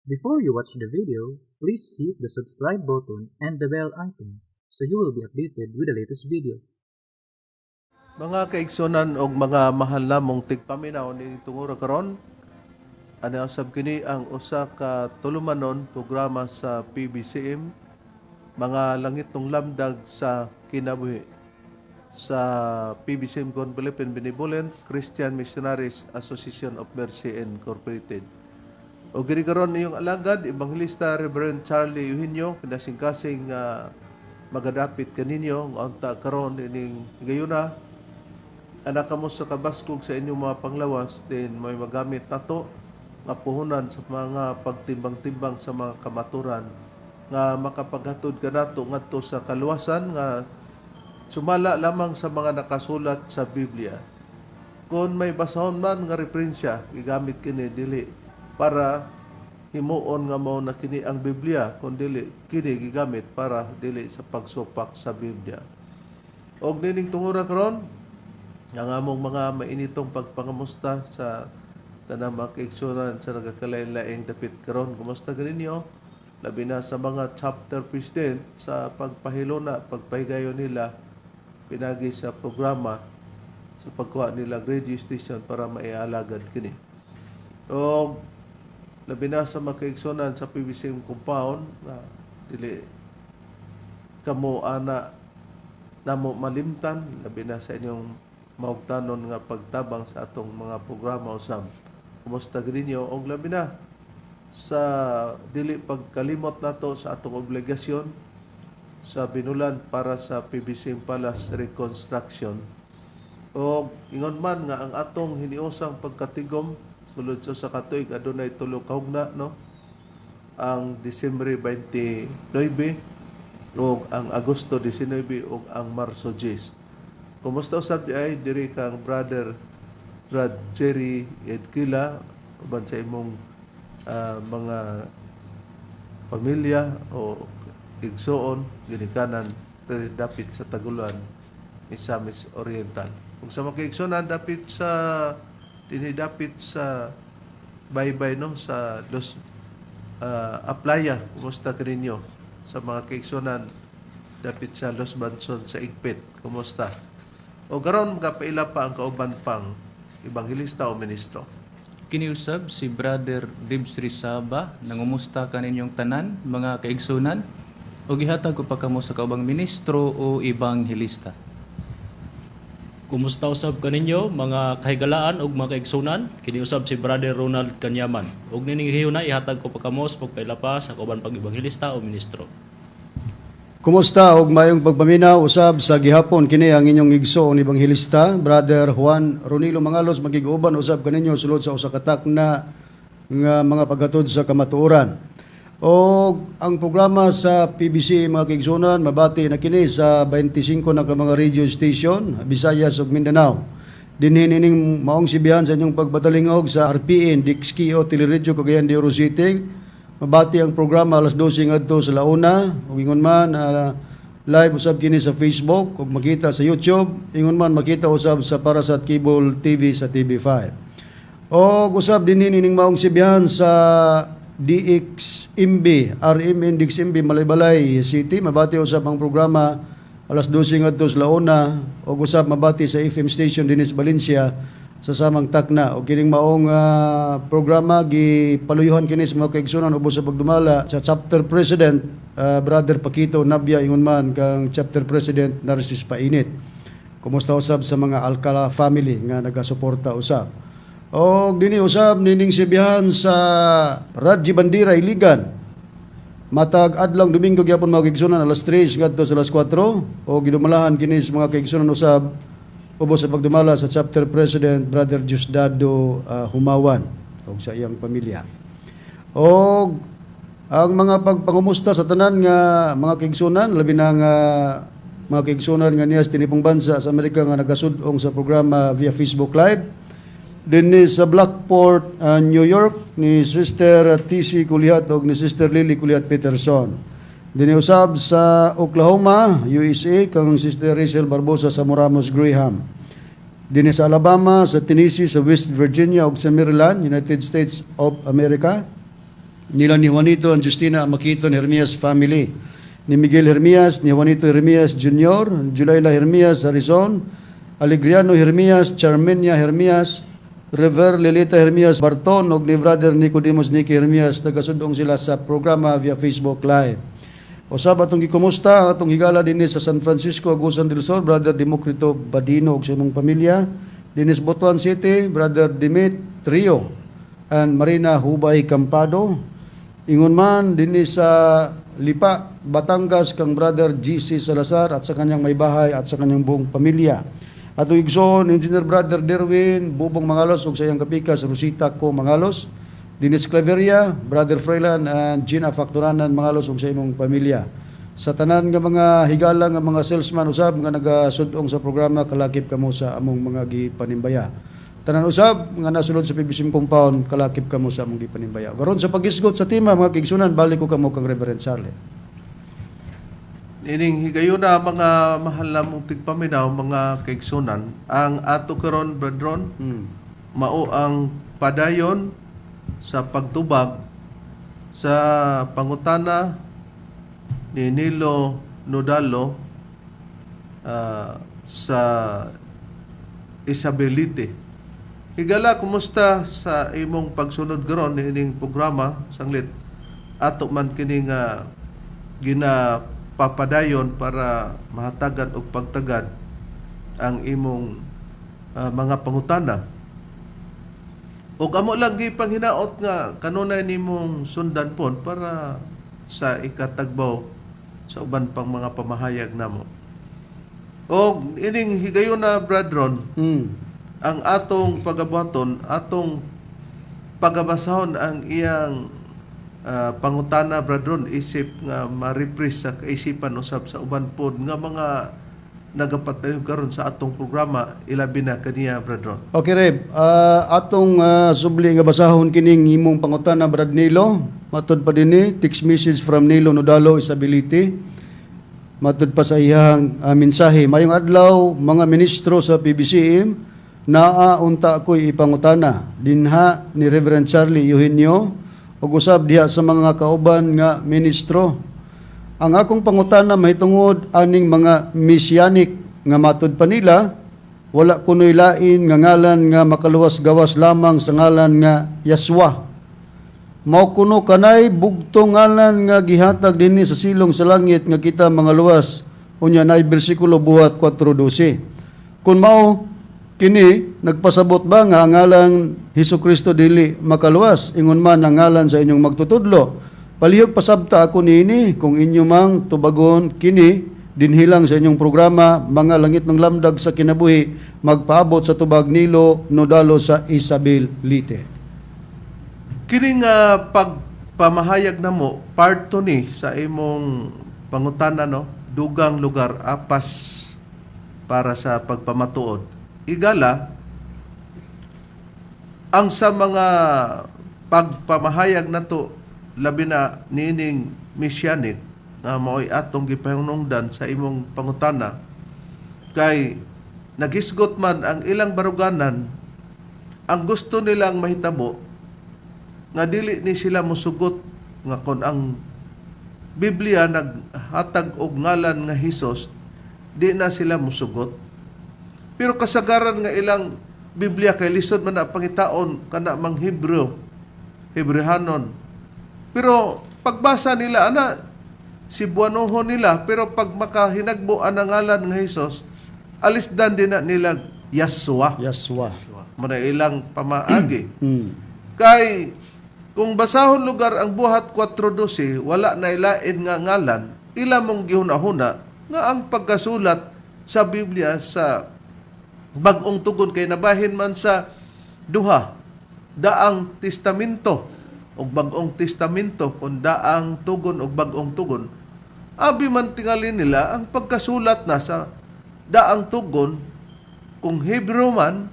Before you watch the video, please hit the subscribe button and the bell icon so you will be updated with the latest video. Mga kaigsunan og mga mahal namong tigpaminaw ni tungura karon, ani usab kini ang usa ka tulumanon programa sa PBCM, Mga Langitnong Lamdag sa Kinabuhi, sa PBCM Con Philippine Benevolent Christian Missionaries Association of Mercy Incorporated. O kini karon iyong alagad, Ebanghelista Reverend Charlie Eugenio, kinasingkasing magadapit kaninyo nga unta karon ining higayuna anak kamo sa kabaskog sa inyong mga panglawas din may magamit nato nga puhunan sa mga pagtimbang-timbang sa mga kamaturan nga makapaghatod kanato ngadto sa kaluwasan nga sumala lamang sa mga nakasulat sa Biblia. Kung may basahon man nga referensya, gigamit kini dili para himuon nga mao na kini ang Biblia, kun dili kini gigamit para dili sa pagsupak sa Biblia. Og nining tungura karon, ang among mga mainitong pagpangamusta sa tanang mga kaigsunan sa nagakalain-laing dapit karon. Kumusta ganinyo? Labi na sa mga chapter president sa pagpahiluna, pagpahigayon nila pinagi sa programa sa pagkuha nila radio station para maialagad kini. O labi na sa mga kaigsunan sa PBCM compound na dili kamo ana namo malimtan, labi na sa inyong maugtanon nga pagtabang sa atong mga programa usab. Kumusta ninyo? Og labi na sa dili pagkalimot nato sa atong obligasyon sa binulan para sa PBCM Palace reconstruction. O ingon man nga ang atong hiniusang pagkatigom sulod sa katuig adunay tulo ka hugna, no, ang Disyembre 29 ug ang Agosto 19 ug ang Marso 10. Kumusta usab di ay diri kang Brother Brad Jerry Edquila uban sa imong mga pamilya o igsoon ginikanan diri dapit sa Taguluan, Misamis Oriental. Ug sa mga kaigsuonan dapit sa dinhi dapit sa baybay, no, sa Los Aplaya, kumusta kaninyo? Sa mga kaigsuonan dapit sa Los Banson sa Igpit, kumusta? O karon makapaila pa ang kauban pang ebanghelista o ministro. Kiniusab si Brother Dibs Rizaba, nangumusta kaninyong tanan, mga kaigsunan, o gihatag ko pa kamo sa kaubang ministro o ebanghelista. Kumusta usab kaninyo, mga kahigalaan ug mga kaigsunan? Kini usab si Brother Ronald Kanyaman. Ug nining hihuna ihatag ko pa kamo sa pagpaila pa sa kauban pag ebanghelista o ministro. Kumusta og mayong pagpaminaw usab sa gihapon. Kini ang inyong igsoon ebanghelista, Brother Juan Ronilo Mangalos, magiguban usab kaninyo sulod sa usa ka takna nga mga paghatod sa kamatuoran. Og ang programa sa PBC, mga kaigsunan, mabati na kini sa 25 na ka mga radio station, Visayas ug Mindanao. Dinhi nining maong sibihan sa inyong pagbatalingog sa RPN Dixkio Teleradyo, Cagayan de Oro City. Mabati ang programa alas 12 ngadto sa launa ug ingon man live usab kini sa Facebook ug makita sa YouTube, ingon man makita usab sa Parasat Cable TV sa TV5. Og usab dinhi nining maong sibihan sa DXMB, RMN DXMB, Malaybalay City, mabati usab ang programa alas 12 ngadto sa launa ug usab mabati sa FM station dinhi sa Valencia sa samang takna. Og kining maong programa gipaluyuhan kini sa mga kaigsunan ubos sa pagdumala sa chapter president, Brother Paquito Nabia, ingon man kang chapter president Narcis Painit. Kumusta usab sa mga Alcala family nga nagasuporta usab. Og dinhi usab nining sibihan sa Radyo Bandira Iligan, matag adlong Domingo gyapon, mga kaigsunan, alas 3 ngadto sa alas 4 o gidumalahan kini sa mga kaigsunan usab ubos sa pagdumala sa chapter president, Brother Diosdado Humawan og sa iyang pamilya. Og ang mga pagpangumusta sa tanan nga mga kaigsunan, labi na nga mga kaigsunan nga niya sa tinipong bansa sa Amerika nga nagasud-ong sa programa via Facebook Live. Dinhi sa Blackport, New York, ni Sister TC Kulihat og ni Sister Lily Kulihat Peterson. Dinhi usab sa Oklahoma, USA, kang Sister Rachel Barbosa sa Moramos Graham. Dinhi sa Alabama, sa Tennessee, sa West Virginia ug sa Maryland, United States of America. Nila ni Juanito and Justina Makiton Hermias family. Ni Miguel Hermias, ni Juanito Hermias Jr., Julayla Hermias Arizon, Alegriano Hermias, Charmenia Hermias, Rever Lilita Hermias Barton ug ni Brother Nicodemus Nicky Hermias, nagasudong sila sa programa via Facebook Live. Usab atong gikumusta ang atong higala dinhi sa San Francisco, Agusan del Sur, Brother Democrito Badino ug sa imong pamilya. Dinhi sa Butuan City, Brother Dimitrio and Marina Hubay Campado. Ingon man dinhi sa Lipa, Batangas, kang Brother GC Salazar at sa kanyang may bahay at sa kanyang buong pamilya. Atong igsoon, Engineer Brother Derwin Bubong Mangalos ug sa iyang kapikas Rosita Co Mangalos. Dinis Claveria, Brother Freelan and Gina Factoranan Mangalos ug sa imong pamilya. Sa tanan nga mga higala nga mga salesman usab nga nagasud-ong sa programa, kalakip kamo sa among mga gipanimbaya. Tanan usab nga nasulod sa PBCM compound, kalakip kamo sa among gipanimbaya. Karon sa paghisgot sa tema, mga kaigsunan, balik ko kamo kang Reverend Charlie. Ining higayuna, mga mahal namong tigpaminaw, mga kaigsunan, ang ato karon, brethren, mao ang padayon sa pagtubag sa pangutana ni Nilo Nodalo sa Isabelite. Higala, kumusta sa imong pagsunod karon niining programa sanglit ato man kining ginapapadayon para mahatagan og pagtagad ang imong mga pangutana. Ug amo lang gipanghinaot nga kanunay nimong sundan pon para sa ikatagbaw sa uban pang mga pamahayag namo. Og ining higayuna, brethren, ang atong pagabuhaton, atong pagabasahon ang iyang pangutana, brethren, isip nga ma-refresh sa kaisipan usab sa uban pod nga mga nagapatayo karon sa atong programa, ilabi na kaniya, brethren. Okay, Reb. Atong subli nga basahon kining imong pangutana, Brad Nilo. Matud pa dinhi, text message from Nilo Nodalo, Isabelite. Matud pa sa iyang mensahe. "Mayong adlaw, mga ministro sa PBCM, naa unta ko'y ipangutana dinha ni Reverend Charlie Eugenio ug usab diha sa mga kauban nga ministro. Ang akong pangutana mahitungod aning mga messianic nga matud pa nila wala kuno'y lain nga ngalan nga makaluwas gawas lamang sa ngalan nga Yahshua. Mao kuno kanay bugtong ngalan nga gihatag dinhi sa silong sa langit nga kita mga luwas, unya naay bersikulo Buhat 4:12. Kung mao kini, nagpasabot ba nga ang ngalan Hesus Kristo dili makaluwas, ingon man ang ngalan sa inyong magtutudlo? Palihog pasabta ako niini kung inyo mang tubagon kini dinhilang sa inyong programa, mga langit ng lamdag sa kinabuhi." Magpaabot sa tubag, Nilo Nodalo sa Isabel Lite. Kining pagpamahayag namo, part 2 ni sa imong pangutana, no, dugang lugar apas para sa pagpamatuod. Igala, ang sa mga pagpamahayag nato, labi na niining messianic nga mao'y atong gipahinungdan sa imong pangutana, kay nagisgot man ang ilang baruganan, ang gusto nilang mahitabo nga dili ni sila mosugot nga kon ang Biblia naghatag og ngalan nga Hesus, di na sila mosugot. Pero kasagaran nga ilang Biblia kay lisod man na pangitaon kana mang Hebreo, Hebrehanon. Pero pagbasa nila ana, Cebuanohon nila, pero pag makahinagbo ang ngalan nga Hesus, alisdan din na nila Yahshua. Yahshua. Mao na ilang pamaagi. Kay kung basahon lugar ang Buhat 4:12, wala na ilain nga ngalan, ila mong gihuna-huna nga ang pagkasulat sa Biblia sa Bag-ong Tugon kay nabahin man sa duha, Daang Testamento ug Bag-ong Testamento, kun Daang Tugon ug Bag-ong Tugon. Abi man tingali nila ang pagkasulat na sa Daang Tugon, kung Hebrew man,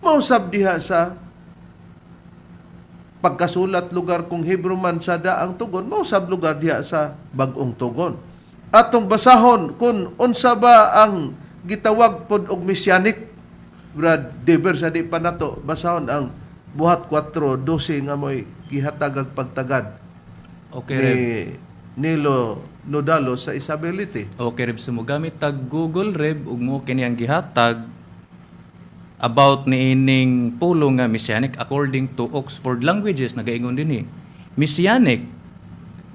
mausab diha sa pagkasulat lugar kung Hebrew man sa Daang Tugon, mausab lugar diha sa Bag-ong Tugon. Atong basahon kung unsa ba ang gitawag pod og messianic, Brad Dever, sa di pa nato basahon ang Buhat 4:12 nga mo'y gihatag ang pagtagad. Okay, ni Rev. Nilo Nodalo sa Isabelite. Okay, Reb. So, mogamit tag Google, Reb, ug mo kini ang gihatag about niining pulong nga messianic according to Oxford Languages, nagaingon dinhi. Messianic,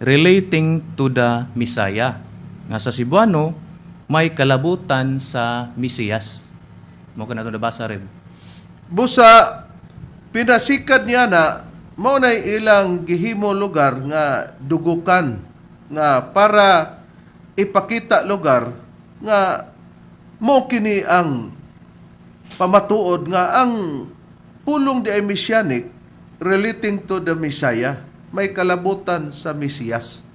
relating to the Messiah. Nga sa Cebuano, may kalabutan sa Mesiyas. Mo ka na ito nabasa, Reb. Busa pinasikat niya na mao nay ilang gihimo lugar nga dugukan nga para ipakita lugar nga mo kini ang pamatuod nga ang pulong di ay messianic, relating to the Messiah, may kalabutan sa Mesiyas.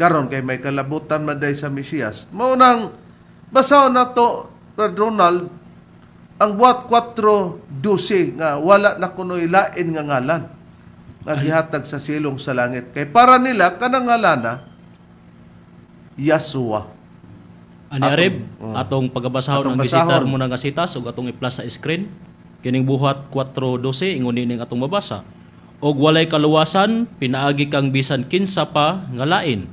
Karon kay may kalabutan man day sa Mesiyas, mao nang basahon nato, Brad Ronald, ang Buhat 4:12 nga wala na kunoy lain nga ngalan nga gihatag sa silong sa langit, kay para nila kanang ngalana Yasua. Ani, Reb, atong pagabasahon Atong ang gisitar basahon. mo na nga sitas ug atong i-plus sa screen. Kining Buhat 4:12, ingon nining atong mabasa. Og walay kaluwasan pinaagi kang bisan kinsa pa nga lain.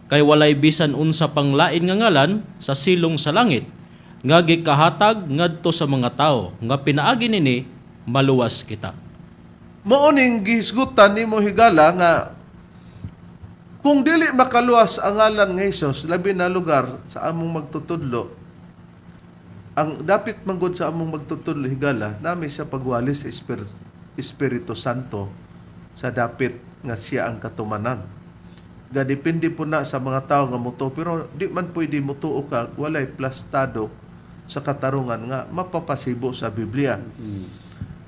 Kay walay bisan unsa pang lain nga ngalan sa silong sa langit nga gikahatag ngadto sa mga tawo nga pinaagi nini maluwas kita. Mao ning gihisgutan nimo, higala, nga kung dili makaluwas ang ngalan nga Hesus, labi na lugar sa among magtutudlo, ang dapit manggod sa among magtutudlo, higala, nami sa pagwali sa Espiritu Santo sa dapit nga siya ang katumanan. Ga depende po na sa mga tao nga mutuo, pero di man pwede mutuo ka walay plastado sa katarungan nga mapapasibo sa Biblia.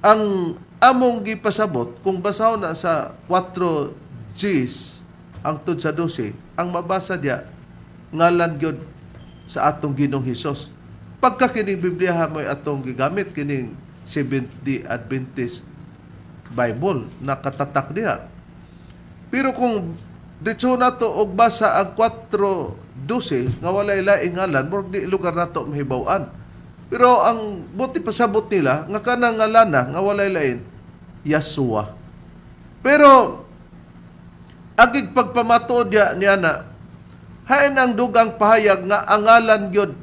Ang among gipasabot, kung basahon na sa 4 Gs ang tud sa 12, ang mabasa diya ngalan gyud sa atong Ginoong Hesus. Pagka kining Biblia mo'y atong gigamit, kining Seventh-day Adventist Bible nakatatak diha. Pero kung ditso nato og basa ang 4:12 nga walay laing ngalan, murag di lugar nato mahibaw-an. Pero ang buti pasabot nila nga kanang ngalana nga walay lain, Yasua. Pero agig pagpamatuod niya niya na hain ang dugang pahayag nga ang ngalan gyud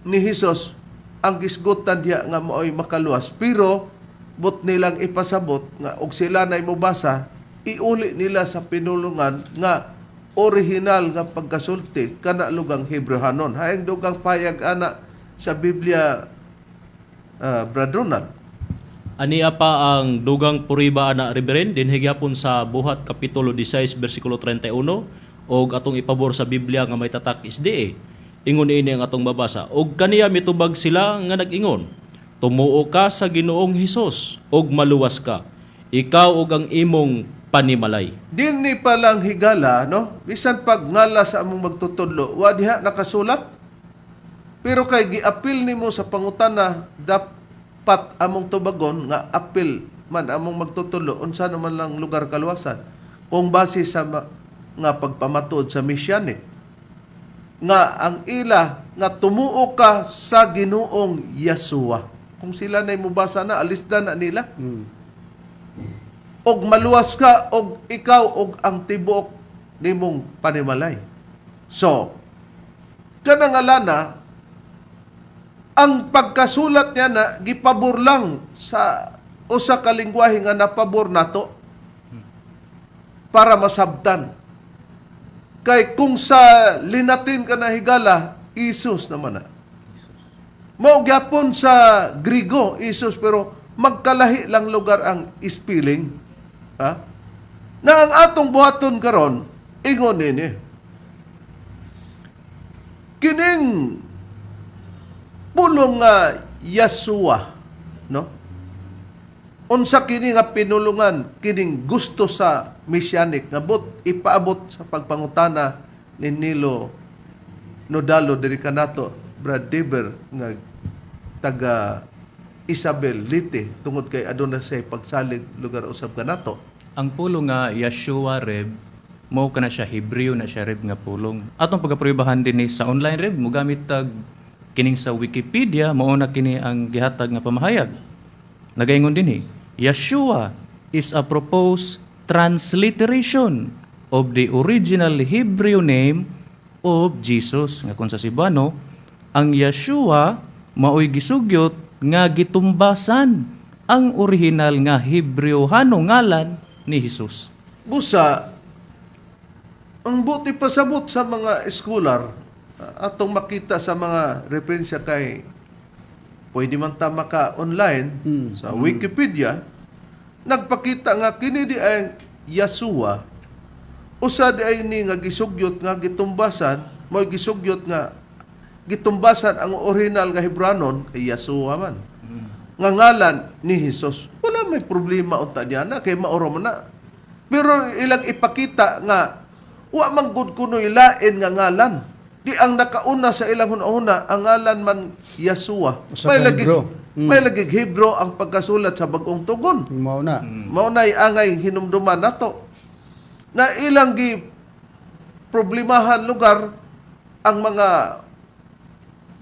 ni Hesus ang gisgutan diha nga maoy makaluwas, pero but nilang ipasabot nga og sila nay mobasa, iuli nila sa pinulungan nga original nga pagkasulti kana lugang Hebrehanon. Haing dugang pahayag ana sa Biblia, Brad Ronald. Ania pa ang dugang puriba ana, Reverend, dinhi gyapon sa Buhat kapitulo 16 bersikulo 31 og atong ipabor sa Biblia nga may tatak SDA. Ingon ini ang atong mabasa. Og kaniya mitubag sila nga nag-ingon, "Tumuo ka sa Ginoong Hesus og maluwas ka, ikaw ug ang imong panimalay." Dinhi pa lang, higala, no? Bisan pag ngala sa among magtutudlo, wa diha nakasulat. Pero kay giapil nimo sa pangutana, dapat among tubagon nga apil man among magtutudlo unsa naman lang lugar kaluwasan kung base sa nga pagpamatuod sa messianic nga ang ila nga tumuo ka sa Ginoong Yasua. Kung sila na mubasa na, alisdan na nila og maluwas ka og ikaw og ang tibuok nimong panimalay. So, kanang alana, ang pagkasulat niya na gipabor lang sa usa ka lingwahe nga napabor nato para masabtan. Kay kung sa Linatin ka na, higala, Isus naman na. Mao gyapon sa Grigo, Isus, pero magkalahi lang lugar ang spelling. Ha? Na ang atong buhaton karon, ingon nini. Kining pulong nga Yasua, no? Unsa kini nga pinulungan, kining gusto sa messianic nga but ipaabot sa pagpangutana ni Nilo Nodalo diri kanato, Brad Dever, nga taga Isabel Leyte, tungod kay aduna say pagsalig lugar usab kanato? Ang pulong nga Yeshua, Reb, mo kana siya Hebreo na siya, Reb, nga pulong. Atong pagapruebahan dinhi sa online, Reb, mogamit tag kining sa Wikipedia, mao na kini ang gihatag nga pamahayag. Nagaingon dinhi, Yeshua is a proposed transliteration of the original Hebrew name of Jesus." Nga kung sa Cebuano, ang Yeshua maoy gisugyot nga gitumbasan ang orihinal nga Hebrewhano ngalan ni Jesus. Busa, ang buti pasabot sa mga scholar, atong makita sa mga referensya kay pwede man ta maka online sa Wikipedia, nagpakita nga kini di ay Yasua, usa di ay ni nga gisugyot nga gitumbasan, mo'y gisugyot nga gitumbasan ang original nga Hebranon kay Yasua man nga ngalan ni Jesus. Wala may problema unta niya na kay mauro man na. Pero ilang ipakita nga wa man gud kunoy lain nga ngalan. Di ang nakauna sa ilang hunahuna ang ngalan man Yasua. Usa May ka lagi Hebro. may lagi Hebro ang pagkasulat sa Bagong Tugon. Mao na. Mao na'y angay hinumduman nato na ilang gi problemahan lugar ang mga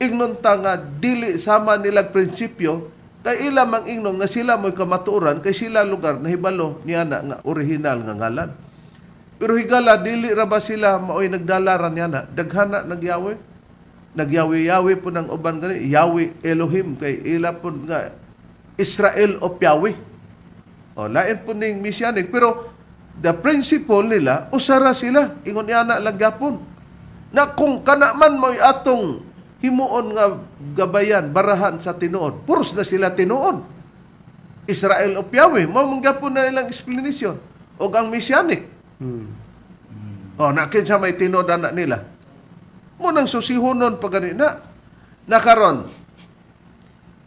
ingnon ta nga dili sama nilang prinsipyo kay ila mang ingnon nga sila mo'y kamatuoran kay sila lugar nahibalo niya na nga orihinal nga ngalan. Pero higala dili ra ba sila maoy nagdalaran niya na daghana nagyawi. Nagyawi-yawi po ng uban gani Yahweh Elohim kay ila po nga Israel of Yahweh. O, lain po ning Messianic. Pero the principle nila, usara sila. Ingon niya na lang gyapon. Na kung kana man mo'y atong himuon nga gabayan, barahan sa tinuod, puros na sila tinuod. Israel of Yahweh, mao man gyapon na ilang explanation. Og ang Messianic. O, na kinsa may tinuod ana nila. Mo nang susihonon pa gani na. Nakaron,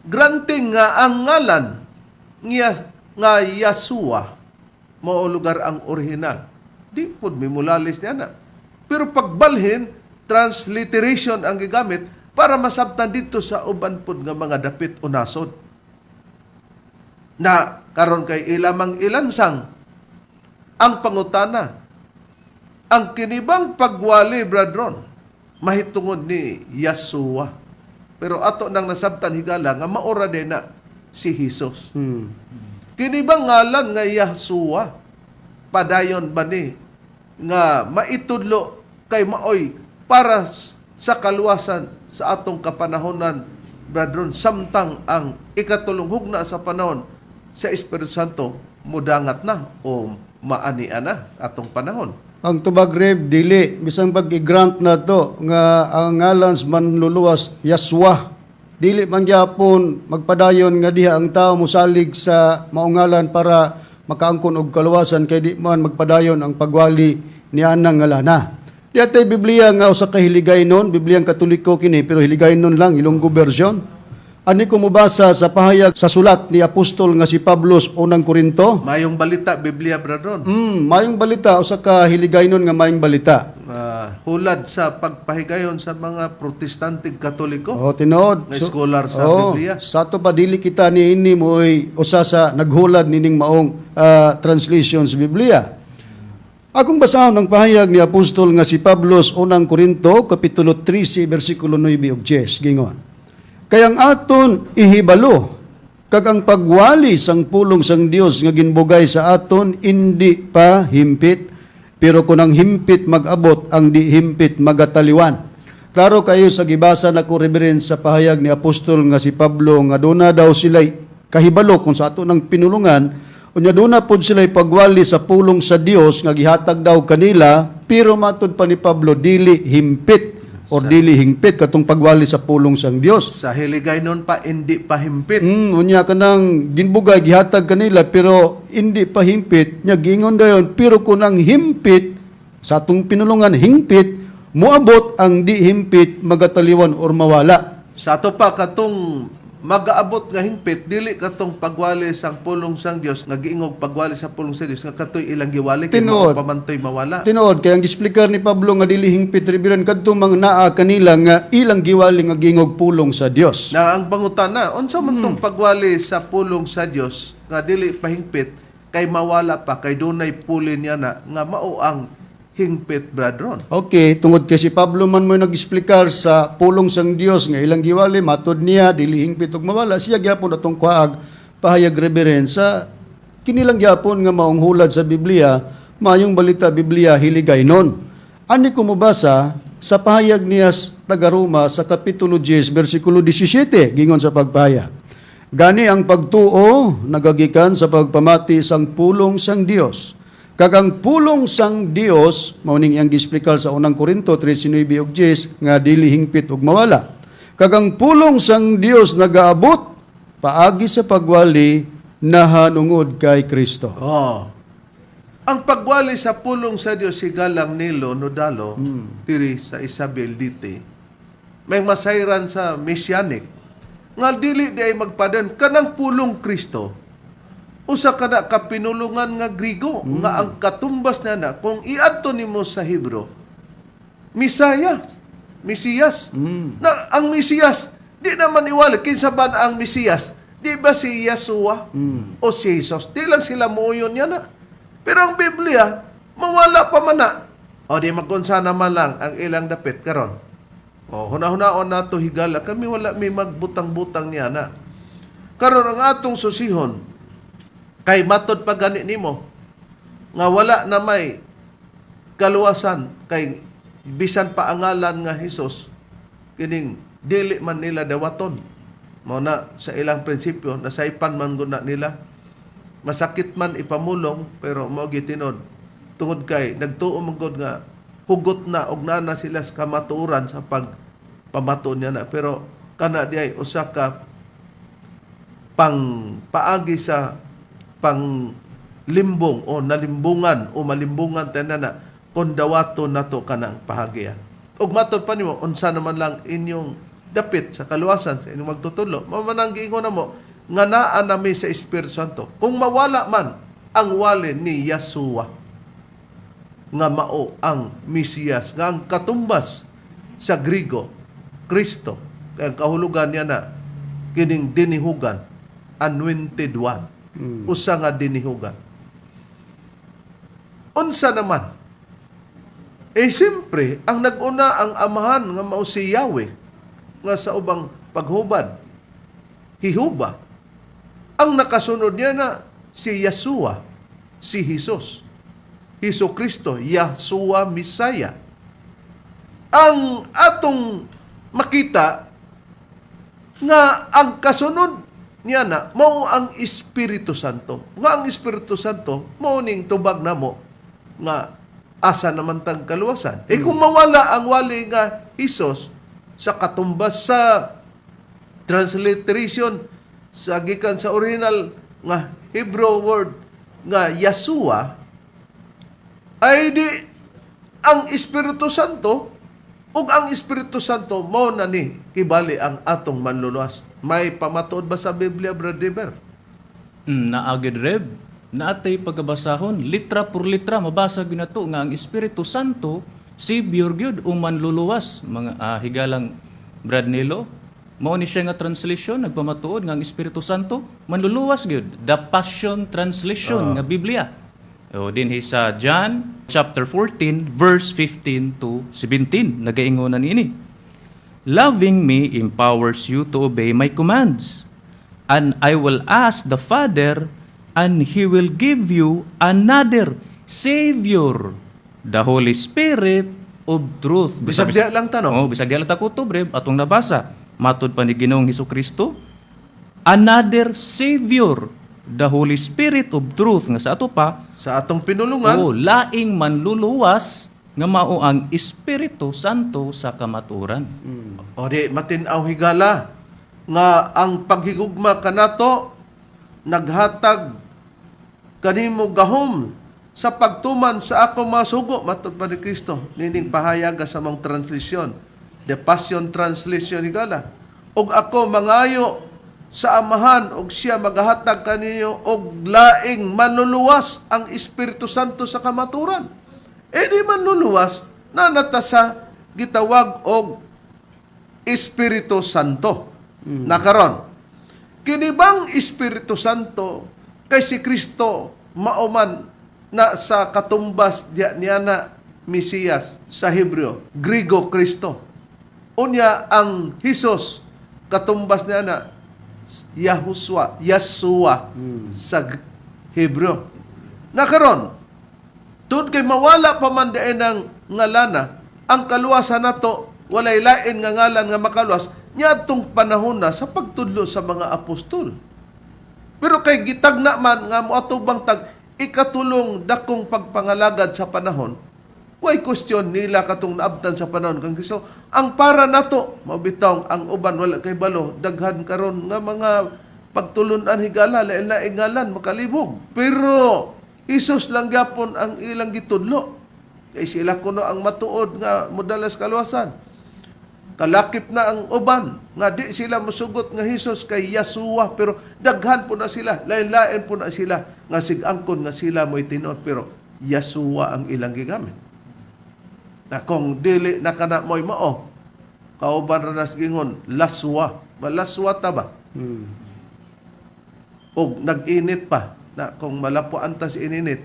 granting nga ang ngalan nga, nga Yasua mao lugar ang orihinal. Di pod mimulalis niya na. Pero pagbalhin, transliteration ang gigamit para masabtan dito sa uban pod nga mga dapit o nasod. Na karon kay ilamang ilansang ang pangutana, ang kinibang pagwali, brethren, mahitungod ni Yasua. Pero ato nang nasabtan higala nga maora din na si Jesus. Kinibang ngalan nga Yasua, padayon ba ni nga maitudlo kay maoy para sa kaluwasan sa atong kapanahonan, brethren, samtang ang ikatulong hugna sa panahon sa Espiritu Santo mudangat na o maania na sa atong panahon? Ang tubag, Reb, dili bisan pag i-grant na to nga ang ngalan sa manluluwas Yaswa, dili man gyapon magpadayon nga diha ang tao mosalig sa maong ngalan para makaangkon og kaluwasan kay di man magpadayon ang pagwali ni anang ngalana. Di atay Biblia nga usa ka Hiligaynon, Bibliang Katoliko kini pero Hiligaynon lang, Ilonggo version. Ani ko mobasa sa pahayag sa sulat ni apostol nga si Pablo sa Unang Korinto. Mayong balita, Biblia, brethren. Mayong balita, usa ka Hiligaynon nga mayong balita. Hulad sa pagpahigayon sa mga Protestante Katoliko Oh, tinuod. nga scholar sa Oh, Biblia. sa ato pa dili kita niini mo'y usa sa naghulad nining maong translation sa Biblia. Akong basahon ang pahayag ni apostol nga si Pablo sa Unang Korinto kapitulo 13 bersikulo 9 ug 10 gingon: "Kay ang aton ihibalo kag ang pagwali sang pulong sang Dios nga ginbugay sa aton indi pa himpit, pero kung ang himpit mag-abot, ang di himpit magataliwan." Klaro kayo sa gibasa nako, Reverend, sa pahayag ni apostol nga si Pablo nga duna daw sila kahibalo kung sa ato ng pinulungan. Unya duna pod sila pagwali sa pulong sa Dios nga gihatag daw kanila, pero matud pa ni Pablo dili himpit or dili hingpit katong pagwali sa pulong sang Dios. Sa Hiligaynon pa, hindi pa himpit. Unya kanang ginbugay gihatag kanila pero hindi pa himpit. Nya giingon dayon, pero kung ang himpit sa atong pinulungan hingpit moabot, ang di himpit magataliwan or mawala. Sa ato pa katong magaabot nga hingpit dili katong pagwali sang pulong sang Dios nga giingog pagwali sa pulong sa Dios nga katoy ilang giwali kay Tinuod. mao pamantoy mawala. Tinuod kay ang gisplikar ni Pablo nga dili hingpit, Reverend, kadto mga naa kanila nga ilang giwali nga giingog pulong sa Dios. Na ang pangutana, unsa man tong pagwali sa pulong sa Dios nga dili pa hingpit kay mawala pa kay dunay puli niya na nga mao ang hingpit, brethren? Okay, tungod kay si Pablo man mo nag-explicar sa pulong sang Dios nga ilang giwali, matod niya dili hingpit ug mawala, siya gyapon atong kuhaag pahayag, Reverend, sa kinilang gyapon nga maong hulad sa Biblia. Maayong Balita Biblia Hiligaynon. Ani ko mobasa sa pahayag niya sa taga-Roma sa Kapitulo 10 versikulo 17, gingon sa pagpahayag. Gani ang pagtuo nagagikan sa pagpamati sang pulong sang Dios. Kag ang pulong sang Dios mao ning iyang giesplikar sa Unang Korinto 13:9 ug 10 nga dili hingpit ug mawala. Kag ang pulong sang Dios nagaabot paagi sa pagwali nahanungod kay Kristo. Oh. Ang pagwali sa pulong sa Dios, Higalang Nilo Nodalo, diri sa Isabel Dite. May masayran sa Messianic nga dili di ay magpadan kanang pulong Kristo. Usa ka na kapinulungan nga Grigo nga ang katumbas na na kung iadto nimo sa Hebrew, Misayas, Mesiyas. Na ang Mesiyas, di naman iwali kinsa ba na ang Mesiyas? Di ba si Yeshua o si Jesus? Di lang sila muuyon niya na. Pero ang Biblia, mawala pa man na. O di magunsa naman lang ang ilang dapit karon. O hunahunahon nato, higala, kami wala may magbutang-butang niya na. Karon ang atong susihon kay matod pa gani nimo nga wala na may kaluwasan kay bisan pa ang ngalan nga Hesus kining dili man nila dawaton. Mao na sa ilang prinsipyo, nasaypan man gud na nila. Masakit man ipamulong, pero mao gitinod tungod kay nagtuo man gud nga hugot na og naa na sila sa kamatuoran sa pagpamato niya na. Pero kana di ay usa ka pang paagi sa pang limbong o nalimbungan o malimbungan tanan na kung dawato nato kanang pahagiya. Ug matod pa nimo unsa naman lang inyong dapit sa kaluwasan sa inyong magtutudlo. Mao man ang giingon namo nga naa nami sa Espiritu Santo. Kung mawala man ang wali ni Yeshua nga mao ang Mesiyas nga ang katumbas sa Grigo Kristo, kay ang kahulugan niya na kining dinihugan, anointed one, usa nga dinihugan. Unsa naman eh, siyempre ang nag-una ang Amahan nga mao si Yahweh nga sa ubang paghubad Hihuba. Ang nakasunod niya na si Yeshua, si Jesus, Hesus Kristo, Yahshua Messiah. Ang atong makita nga ang kasunod niya na mao ang Espiritu Santo. Nga ang Espiritu Santo mao ning tubag namo nga asa naman tag kaluwasan. Eh kung mawala ang wali nga Hesus sa katumbas sa transliteration sa gikan sa original nga Hebrew word nga Yeshua, ay di ang Espiritu Santo, ug ang Espiritu Santo mao na ni kibali ang atong manluluwas. May pamatuod ba sa Biblia, Brother Dever? Naa gyud, Reb. Naatay pagkabasahon, litra por litra, mabasa gyud nato nga ang Espiritu Santo Savior gyud o manluluwas. Mga higalang Brad Nilo, mao ni siya nga translation nagpamatuod nga ang Espiritu Santo manluluwas gyud. The Passion Translation nga Biblia. O dinhi sa John chapter 14 verse 15 to 17 nagaingon na niini. "Loving me empowers you to obey my commands. And I will ask the Father, and He will give you another Savior, the Holy Spirit of truth." Bisag diha lang tanong. Oh, bisag diha lang ta kutob, Reb, atong nabasa. Matod pa ni Ginoong Hesus Kristo, another Savior, the Holy Spirit of truth nga sa ato pa Sa atong pinulungan. Oh, laing manluluwas nga mao ang Espiritu Santo sa kamatuoran. O di matin-aw, higala, nga ang paghigugma kanato naghatag kanimo gahom sa pagtuman sa ako mga sugo, matod pa ni Kristo nining pahayag sa mong translation, The Passion Translation, higala. "Ug ako mangayo sa Amahan ug siya magahatag kaninyo og laing manluluwas, ang Espiritu Santo sa kamaturan." Eh di manluluwas na nata sa gitawag og Espiritu Santo. Nakaron, kini bang Espiritu Santo kay si Kristo mauman na sa katumbas diya niya na Mesiyas sa Hebreo, Grigo Kristo. Unya ang Hesus katumbas niya na Yahuswa, Yasua sa Hebreo. Nakaron, Tungod kay mawala pa man diay ng ngalana, ang kaluwasan nato walay lain nga ngalan nga makaluwas niadtong panahon na sa pagtudlo sa mga apostol. Pero kay gitagna man nga moatubang tag ikatulong dakong pagpangalagad sa panahon, way question nila katong naabtan sa panahon kang Kristo. Ang para nato, mabitaw ang uban wala kay balo, daghan karon nga mga pagtulunan higala, lain-laing ngalan, makalibog. Pero Isus lang gyapon ang ilang gitudlo. Kay sila kuno ang matuod nga modalas kaluwasan. Kalakip na ang uban nga di sila musugot nga Hesus kay Yasua, pero daghan po na sila, lain-lain po na sila nga sig-angkon nga sila mo'y tinuod, pero Yasua ang ilang gigamit. Na kung dili na kana mo'y mao, kauban ra nas gingon laswa, malaswa ta ba? Og nag-init pa na kung malapuan ta si ininit,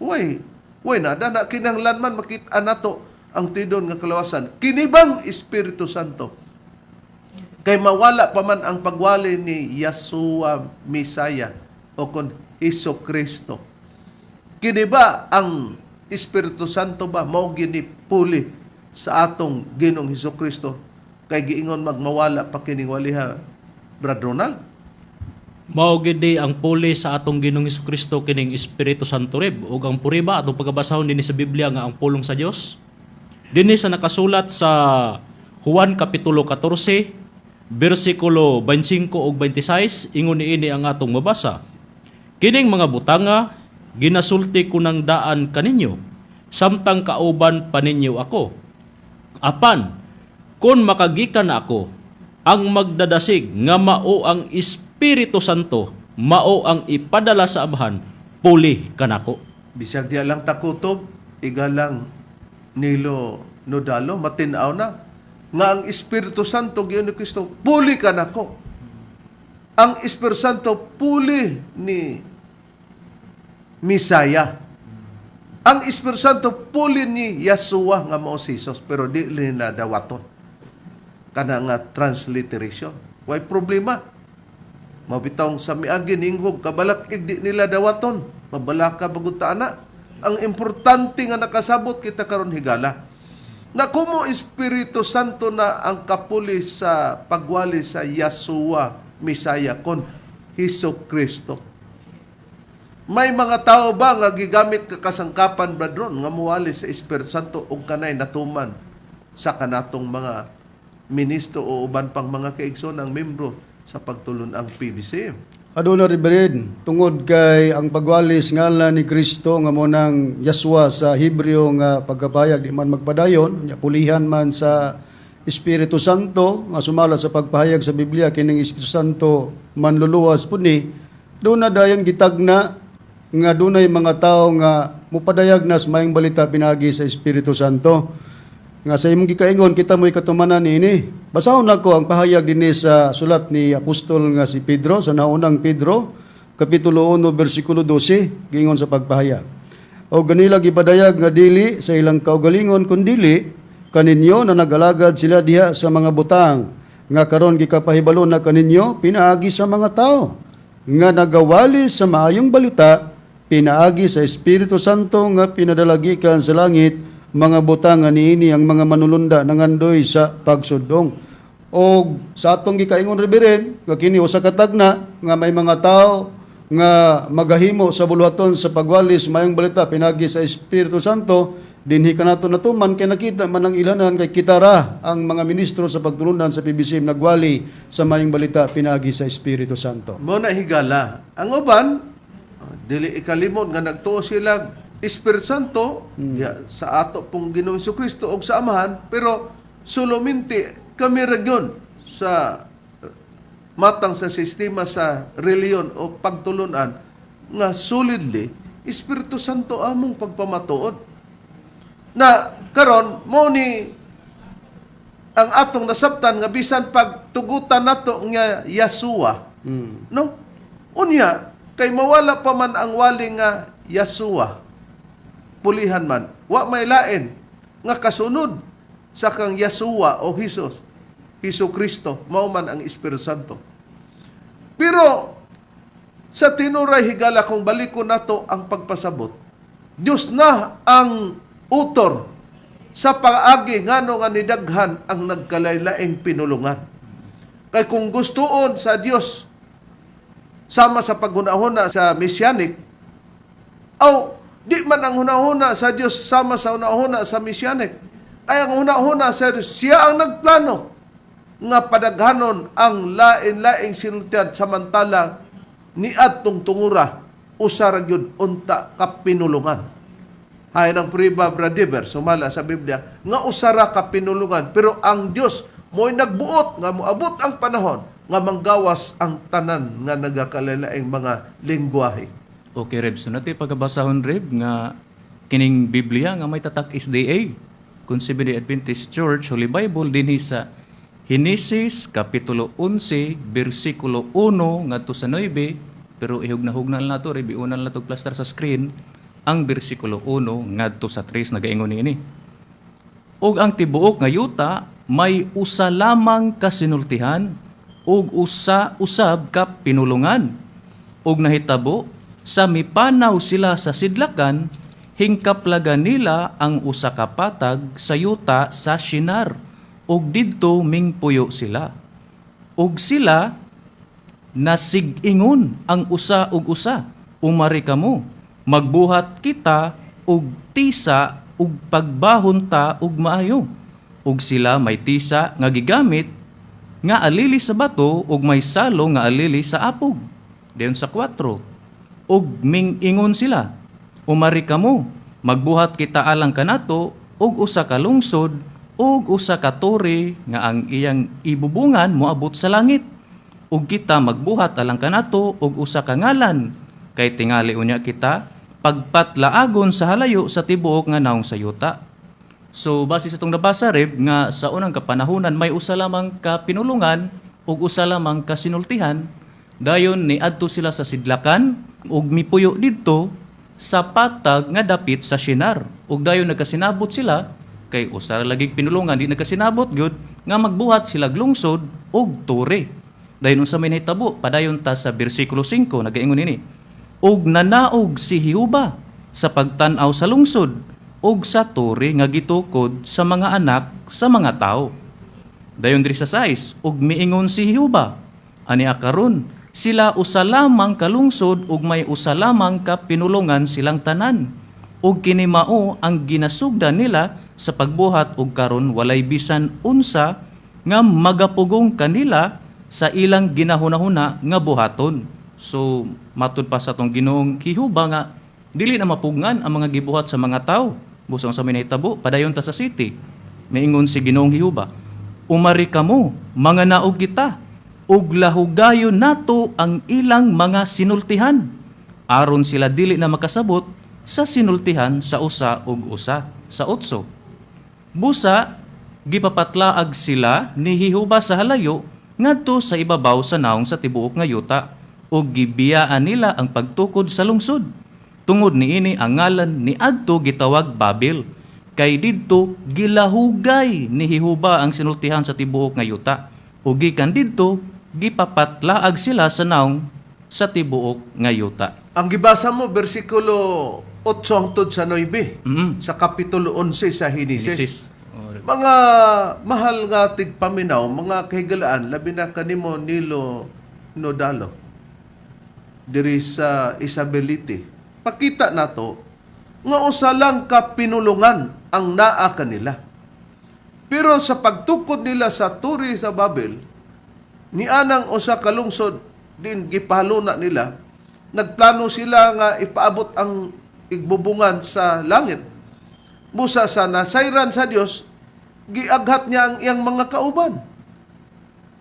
way way na na kinahanglan man makita nato ang tidon nga kalawasan kini bang Espiritu Santo kay mawala pa man ang pagwali ni Yasua Misaya o kon Hesus Kristo, kini ba ang Espiritu Santo ba mao gini puli sa atong Ginoong Hesus Kristo kay giingon magmawala pa kining waliha, Brad Ronald? Mao gid di ang puli sa atong Ginoong Kristo kining Espiritu Santo, Reb, ug ang puriba atong pagabasahon dinhi sa Biblia nga ang pulong sa Dios. Dinhi sa nakasulat sa Juan kapitulo 14 bersikulo 25 ug 26, ingon niini ang atong mabasa. Kining mga butanga ginasulti ko ng daan kaninyo samtang kauban pa ninyo ako. Apan kung makagikan na ako, ang magdadasig nga mao ang Espiritu Santo, mao ang ipadala sa Amahan, puli kanako. Bisag diya lang takutob, igalang nilo nodalo, matinaw na. Nga ang Espiritu Santo, giyon ni Kristo, puli ka nako. Ang Espiritu Santo, puli ni Misaya. Ang Espiritu Santo, puli ni Yasua nga mao si Jesus, pero di nila dawaton. Kana nga transliteration. Way problema. Mabitawng sa miagi ninghog kabalak di nila dawaton. Mabalaka bagud ta ana. Ang importante nga nakasabot kita karon, higala. Na kumo Espiritu Santo na ang kapuli sa pagwali sa Yasua Misaya kon Hesus Kristo. May mga tao ba nga gigamit ka kasangkapan, bradron, nga muwali sa Espiritu Santo og kanay natuman sa kanatong mga ministro o uban pang mga kaigsoon ang membro sa pagtulon ang PBCM? Aduna, Reverend, tungod kay ang pagwalis ngalan ni Kristo nga mo nang Yaswa sa Hebreo nga pagkapayag di man magpadayon, nya pulihan man sa Espiritu Santo nga sumala sa pagpahayag sa Biblia kining Espiritu Santo manluluwas pud ni, doon na dayon gitagna nga dunay mga tao nga mupadayag nas maayong balita pinagi sa Espiritu Santo. Nga sa imong gikaingon, kita mo'y katumanan niini. Basahon nako ang pahayag dinhi sa sulat ni apostol nga si Pedro sa naunang Pedro kapitulo 1 bersikulo 12, giingon sa pagpahayag. O ganila gipadayag nga dili sa ilang kaugalingon kundili kaninyo na nagalagad sila diha sa mga butang nga karon gikapahibalo na kaninyo pinaagi sa mga tao nga nagawali sa maayong balita pinaagi sa Espiritu Santo nga pinadalagikan sa langit, mga butang nga niini ang mga manulunda nangandoy sa pagsudong. Og sa atong gikaingon, Reverend, nga kini usa ka tagna nga may mga tao nga magahimo sa buluhaton sa pagwalis maayong balita pinagi sa Espiritu Santo, dinhi kanato natuman kay nakita man ang ilanan kay kita ra ang mga ministro sa pagtulunan sa PBCM nagwali sa maayong balita pinagi sa Espiritu Santo. Mo na, higala. Ang uban, dili ikalimot nga nagtuo sila Espiritu Santo ya, sa ato pong Ginoong Kristo og sa Amahan, pero suluminti kami ra gyud sa matang sa sistema sa reliyon o pagtulunan nga solidly Espiritu Santo among pagpamatuod. Na karon mo ni ang atong nasabtan nga bisan pagtugutan nato nga Yasua, no, unya kay mawala pa man ang wali nga Yasua, pulihan man, wa may lain nga kasunod sa kang Yasua o Hesus, Hesus Kristo, mao man ang Espiritu Santo. Pero sa tinuray, higala, kung balikon nato ang pagpasabot Diyos na ang utor sa paagi ngano nga nidaghan ang nagkalaylaing pinulungan. Kay kung gustoon sa Dios sama sa paghunahuna sa Messianic, aw di man ang hunahuna sa Dios sama sa hunahuna sa Messianic. Ay ang hunahuna sa Dios, siya ang nagplano nga padaghanon ang lain-laing sinultian, samantala niadtong tungura usa ra gyud unta ka pinulungan. Hay ng priba, Bradiver, sumala sa Biblia nga usa ra ka pinulungan, pero ang Dios mo'y nagbuot nga moabot ang panahon nga manggawas ang tanan nga nagakalain mga lengguwahe. Okay, Reb. So natin pagkabasahon, Reb, nga kining Biblia nga may tatak SDA. Kung Seventh-day Adventist Church, Holy Bible, dinhi sa Henesis, Kapitulo 11, versikulo 1 ngadto sa 9, pero ihugna-hugna lang nato, Reb, iunan lang nato plaster sa screen, ang versikulo 1 ngadto sa 3, nagaingon niini. "Ug ang tibuok nga yuta may usa lamang ka sinultihan ug usa usab ka pinulungan. Ug nahitabo sa mipanaw sila sa sidlakan, hingkaplagan nila ang usa ka patag sa yuta sa Shinar ug didto mingpuyo sila. Ug sila nasig-ingon ang usa ug usa, 'Umari kamo, magbuhat kita og tisa ug pagbahon ta og maayo.' Ug sila may tisa nga gigamit nga alili sa bato ug may salo nga alili sa apog." Dayon sa 4. "Ug ming-ingon sila, 'Umari kamo, magbuhat kita alang kanato og usa ka lungsod ug usa ka tore nga ang iyang ibubungan moabot sa langit. Ug kita magbuhat alang kanato og usa ka ngalan, kay tingali unya kita pagpatlaagon sa halayo sa tibuok nga naong sa yuta.'" So base sa itong nabasa, Reb, nga sa unang kapanahunan may usa lamang ka pinulungan ug usa lamang ka sinultihan, dayon niadto sila sa sidlakan ug mipuyo didto sa patag nga dapit sa Shinar. Ug dayon nagkasinabot sila kay usa ra lagig pinulungan, di nagkasinabot gyud nga magbuhat sila lungsod ug tore. Dayon unsa may nahitabo? Padayon ta sa bersikulo 5, nagaingon nini. "Ug nanaog si Jehova sa pagtan-aw sa lungsod ug sa tore nga gitukod sa mga anak sa mga tao." Dayon diri sa 6, "Ug miingon si Jehova, ani karon sila usa lamang ka lungsod ug may usa lamang ka pinulungan silang tanan. Ug kini mao ang ginasugdan nila sa pagbuhat, ug karon walay bisan unsa nga magapugong kanila sa ilang ginahunahuna nga buhaton." So matud pa sa atong Ginoong Jehova nga dili na mapugngan ang mga gibuhat sa mga tao. Busa unsa may nahitabo? Padayon ta sa 7. Miingon si Ginoong Jehova, "Umari kamo, mga naog kita, ug lahugayon nato ang ilang mga sinultihan, aron sila dili na makasabot sa sinultihan sa usa ug usa." Sa 8. "Busa gipapatlaag sila ni Jehova sa halayo ngadto sa ibabaw sa naong sa tibuok nga yuta, ug gibiyaan nila ang pagtukod sa lungsod. Tungod niini ang ngalan ni adto gitawag Babel, kay didto gilahugay ni Jehova ang sinultihan sa tibuok nga yuta. Ug gikan didto gipapatlaag sila sa naong sa tibuok nga yuta." Ang gibasa mo, bersikulo 8 hangtod sa 9 sa kapitulo 11 sa Henesis. Genesis. Oh. Mga mahal nga tigpaminaw, mga kahigalaan, labi na kanimo, Nilo Nodalo, diri sa Isabelite. Pakita nato nga usa lang ka pinulungan ang naa kanila. Pero sa pagtukod nila sa turi sa Babel, ni anang usa ka lungsod din gipahaluna nila, nagplano sila nga ipaabot ang igbubungan sa langit. Busa sa nasayran sa Dios, giaghat niya ang iyang mga kauban.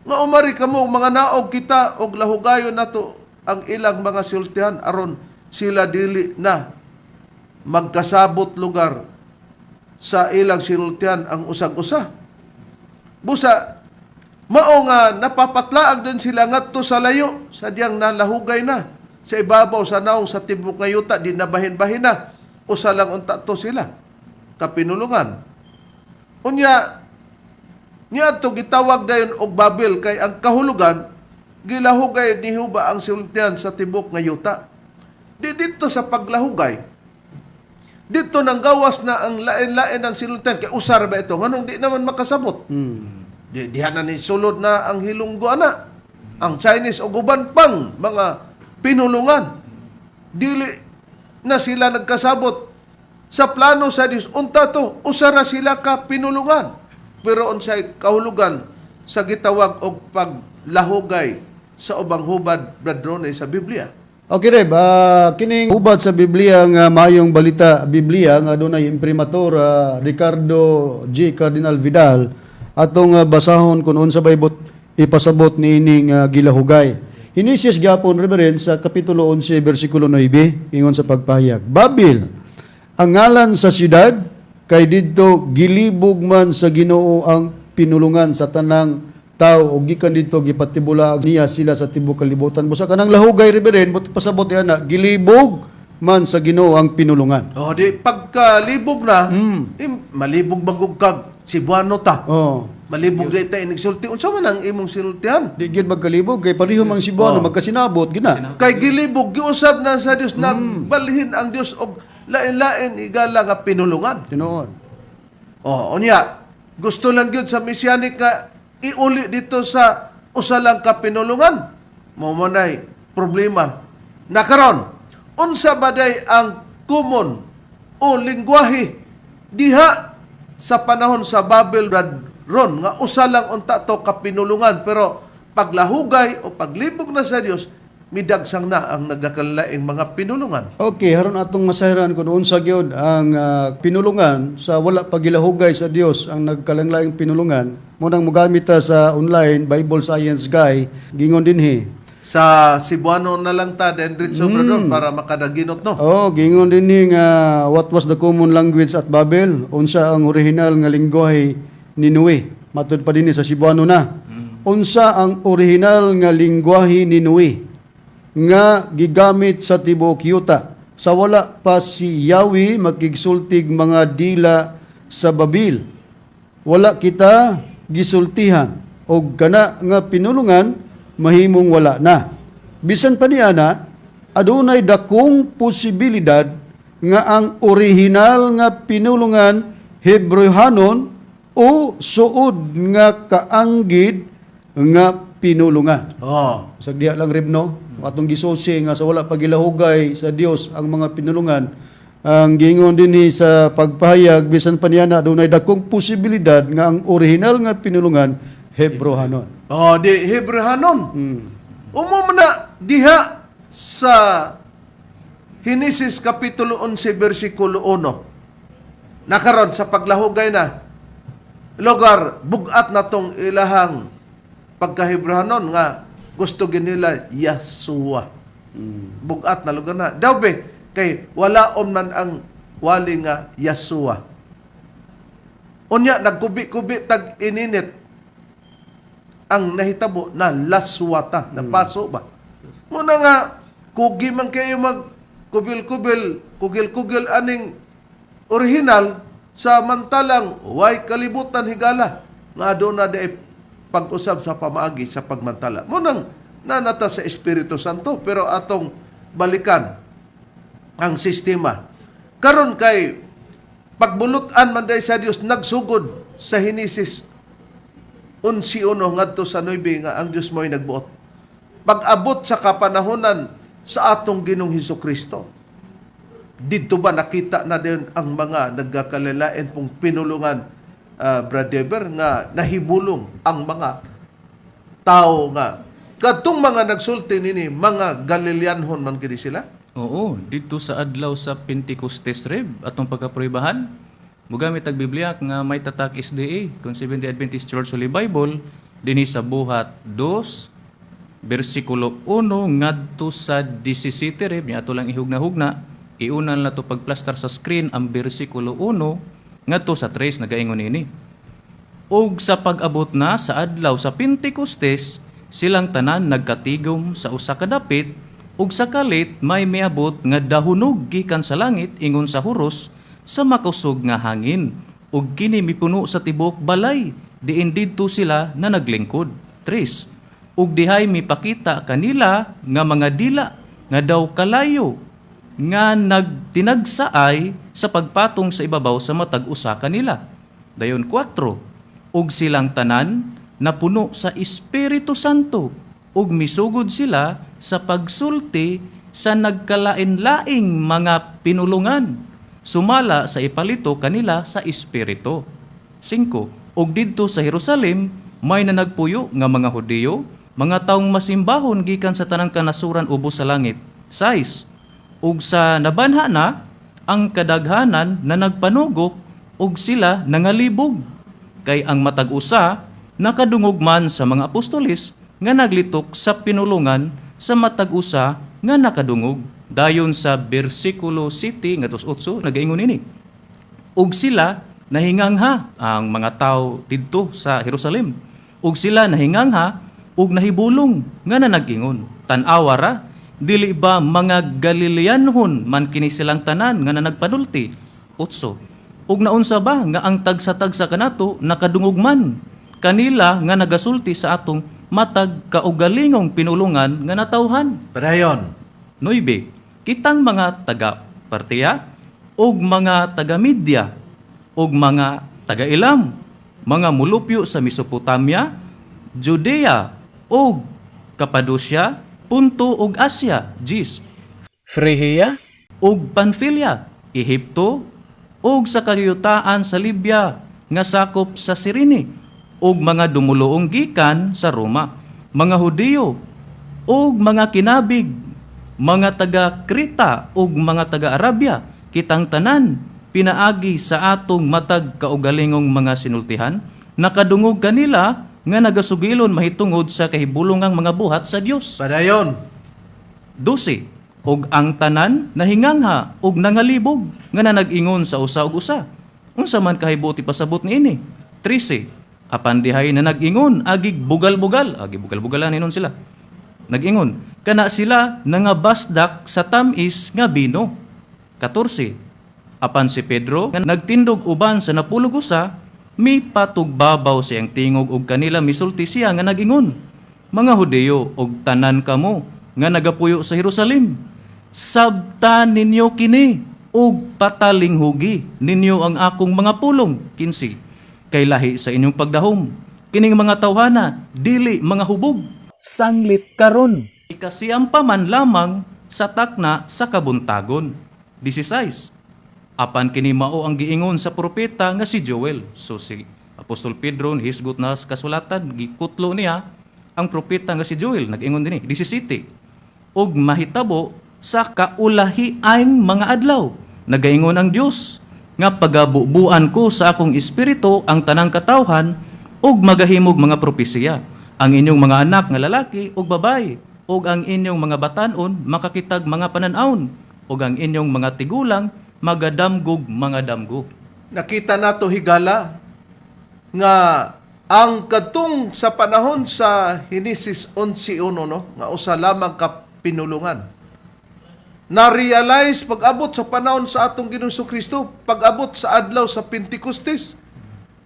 Nga umari kamo, mga naog kita, og lahugayon nato ang ilang mga sultihan aron sila dili na magkasabot lugar sa ilang sinultihan ang usag-usa. Busa mao nga napapatlaag din sila ngadto sa layo sa diyang nalahugay na sa ibabaw sa naong sa tibok nga yuta, di nabahin-bahin na, usa lang unta to sila kapinulungan. Unya niadto gitawag dayon og Babel kay ang kahulugan gilahugay ni Jehova ang sultihan sa tibok nga yuta. Di dito sa paglahugay. Dito nang gawas na ang lain-lain ang sinultian kay usar ba ito, nganong di naman makasabot? Di diha na ni sulod na ang Hilonggo ana, ang Chinese ug uban pang mga pinulungan. Dili na sila nagkasabot sa plano sa Dios. Unta to, usara sila ka pinulungan. Pero unsay kahulugan sa gitawag og paglahugay sa ubang hubad, Brad Ronnie, sa Biblia? Okay, Reb, kining hubad sa Biblia nga Maayong Balita Biblia nga adunay imprimatur Ricardo G. Cardinal Vidal, atong basahon kung unsa bay but ipasabot niining gilahugay. Henesis gyapon, Reverend, sa kapitulo 11 bersikulo 9, ingon sa pagpahayag. Babil ang ngalan sa siyudad kay didto gilibog man sa Ginoo ang pinulungan sa tanang tao ug gikan didto gipatibula niya sila sa tibuok kalibutan. Busa kanang lahugay, Reverend, but pasabot yan na gilibog man sa Ginoo ang pinulungan. Oh, di pagkalibog na, malibog bagog kag Cebuano ta. Malibog di ta inigsulti. Unsa man ang imong sinultihan? Di gyud magkalibog kay pareho mang Cebuano, magkasinabot gina. Kay gilibog, giusab na sa Dios, nagbalhin ang Dios og lain-lain igala nga pinulungan. Tinuod. Oh, unya, gusto lang gyud sa Mesianic nga iuli dito sa usa lang ka pinulungan. Mao man ay problema. Nakaron, unsa ba day ang common o lingwahe diha sa panahon sa Babel, Brad Ron, nga usa lang unta to ka pinulungan, pero paglahugay o paglibog na sa Dios, midagsang na ang nagakalaing mga pinulungan? Okay, haron atong masahiran kung unsa gyud ang pinulungan sa wala pa gilahugay sa Dios ang nagkalanglaing pinulungan. Mo nang mogamit ta sa online Bible Science Guy, gingon dinhi. Sa Cebuano na lang ta, Denrich Obrador, para makadaginot, no? Oh, gingon dinhi nga what was the common language at Babel? Unsa ang original nga lingwahe ni Noe? Matud pa dinhi sa Cebuano na. Unsa ang original nga lingwahe ni Noe nga gigamit sa tibuok yuta sa wala pa si Yahweh makigsultig mga dila sa Babil? Wala kita gisultihan og kana nga pinulungan mahimong wala na. Bisan pa niana, adunay dakong posibilidad nga ang orihinal nga pinulungan Hebreohanon o suod nga kaanggid nga pinulungan. Sa diha lang, Reb, no, atong gisusi nga sa wala pagilahugay sa Dios ang mga pinulungan, ang gingon dinhi sa pagpahayag, bisan pa niya na adunay dakong posibilidad nga ang orihinal nga pinulungan Hebreohanon. Oh, di Hebrehanon. Umo man na diha sa Henesis kapitulo 11 bersikulo 1. Nakaron sa paglahugay na lugar, bugat na tong ilahang pagkahebrahanon nga gusto ginila Yasua. Bugat na lugar na. Daw be, kay wala om man ang wali nga Yasua. Unya nagkubi-kubi tag ininit ang nahitabo na laswata, napaso ba? Muna nga, kugi man kayo mag kubil-kubil, kugil-kugil aning original samantalang way kalibutan higala nga aduna di pag-usab sa pamaagi sa pagmantala. Munang nanata sa Espiritu Santo, pero atong balikan ang sistema. Karon kay pagbulutan man day sa Dios nagsugod sa Henesis 11:1 ngadto sa 9 nga ang Dios mo'y nagbuot. Pag-abot sa kapanahonan sa atong Ginoong Hesus Kristo, didto ba nakita na din ang mga nagkakalalain pong pinulungan, Brad Dever, nga nahibulong ang mga tao nga kadtong mga nagsulti nini mga Galileanhon man kini sila? Oo, dito sa adlaw sa Pentecostes, Reb, atong pagkapruibahan, mugamit ang Biblia nga may tatak SDA, kung Seventh-day Adventist Church Holy Bible, dinhi sa Buhat 2, bersikulo 1 ngadto sa 17, Reb, nya ato lang ihugna-hugna, iunan na to pagplastar sa screen ang bersikulo 1 ngadto sa 3, nagaingon ini. Ug sa pag-abot na sa adlaw sa Pentecostes, silang tanan nagkatigom sa usa ka dapit, ug sa kalit may miabot nga dahunog gikan sa langit ingon sa huros sa makusog nga hangin, ug kini mipuno sa tibuok balay diin didto sila na naglingkod. 3. Ug dihay mipakita kanila nga mga dila nga daw kalayo. nga nagtinagsaay sa pagpatong sa ibabaw sa matag usa kanila. Dayon 4, ug silang tanan napuno sa Espiritu Santo ug misugod sila sa pagsulti sa nagkalain-laing mga pinulungan sumala sa ipalito kanila sa Espiritu. 5. Ug didto sa Jerusalem may nanagpuyo nga mga Hudiyo, mga taong masimbahon gikan sa tanang kanasuran ubos sa langit. 6. Ug sa nabanha na ang kadaghanan na nagpanugok ug sila nangalibog kay ang matag usa nakadungog man sa mga apostoles nga naglitok sa pinulungan sa matag usa nga nakadungog. Dayon sa bersikulo 7 ngadto sa 8, nagaingon ini: Ug sila nahingangha, ang mga tao didto sa Jerusalem. Ug sila nahingangha ug nahibulong nga nanag-ingon, "Tan-awa ra, dili ba mga Galileanhon man kini silang tanan nga nanagpanulti?" 8. Ug naunsa ba nga ang tagsa-tagsa kanato nakadungog man kanila nga nagasulti sa atong matag kaugalingong pinulungan nga natawhan? Padayon. 9. Kitang mga taga Partia ug mga taga Media ug mga taga Elam, mga mulupyo sa Mesopotamia, Judea ug Cappadocia, Punto ug Asia, 10. Frigia, Ug Panfilia, Ehipto ug sa kayutaan sa Libya nga sakop sa Sirene, ug mga dumuluong gikan sa Roma, mga Hudiyo ug mga kinabig, mga taga Creta ug mga taga Arabia, kitang tanan pinaagi sa atong matag kaugalingong mga sinultihan nakadungog kanila nga nagasugilon mahitungod sa kahibulongang mga buhat sa Dios. Padayon. 12. Ug ang tanan nahingangha ug nangalibog nga nanag-ingon sa usa ug usa, "Unsa man kahibuti pasabot niini?" 13. Apan dihay na nag-ingon agig bugal-bugal, agi bugal-bugalan inon sila. Nag-ingon kana sila nangabasdak sa tam-is nga bino. 14. Apan si Pedro nga nagtindog uban sa 11 mipatugbabaw siyang tingog og kanila misulti siya nga nag-ingon, "Mga Hudiyo og tanan kamo nga nagapuyo sa Jerusalem, sabta ninyo kini ug patalinghugi ninyo ang akong mga pulong." 15. Kay lahi sa inyong pagdahom kining mga tawhana dili mga hubog. Sanglit karon. 9 pa man lamang sa takna sa kabuntagon. 16. Apan kini mao ang giingon sa propeta nga si Joel. So si Apostol Pedro hisgot na sa kasulatan, gikutlo niya ang propeta nga si Joel, nag-ingon dinhi. 17. Ug mahitabo sa kaulahiang mga adlaw, nagaingon ang Dios, nga pagabubuan ko sa akong espiritu ang tanang katawhan ug magahimog mga propesiya ang inyong mga anak nga lalaki ug babayi, ug ang inyong mga batan-on makakitag mga panan-awon, ug ang inyong mga tigulang magadamgog mga damgo. Nakita nato, higala, nga ang kadtong sa panahon sa Henesis 11:1, no, nga usa lamang ka pinulungan. Na-realize pag-abot sa panahon sa atong Ginoong Kristo, pag-abot sa adlaw sa Pentecostes,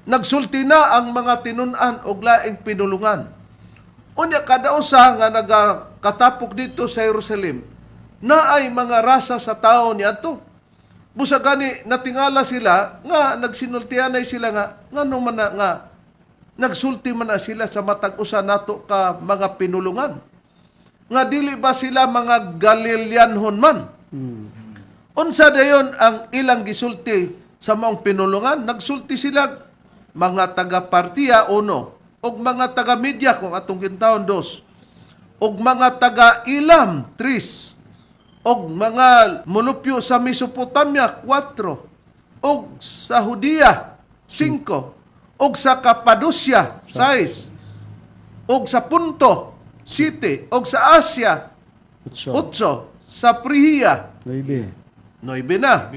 nagsulti na ang mga tinun-an og laing pinulungan. Unya kada usa nga nagakatapok dito sa Jerusalem, naay mga rasa sa tao niadto. Busa gani natingala sila nga nagsinultianay sila nga ngano man na nga nagsulti man na sila sa matag usa nato ka mga pinulungan? Nga dili ba sila mga Galileanhon man? Unsa dayon ang ilang gisulti sa maong pinulungan? Nagsulti sila mga taga-Partia 1 ug mga taga-Media kung atong gintawon 2 ug mga taga-Ilam 3 og mga mulupyo sa Mesopotamia 4 og sa Judea 5 og sa Cappadocia 6 og sa Punto 7 og sa Asia 8. 8, sa Prihiya 9. 9 na,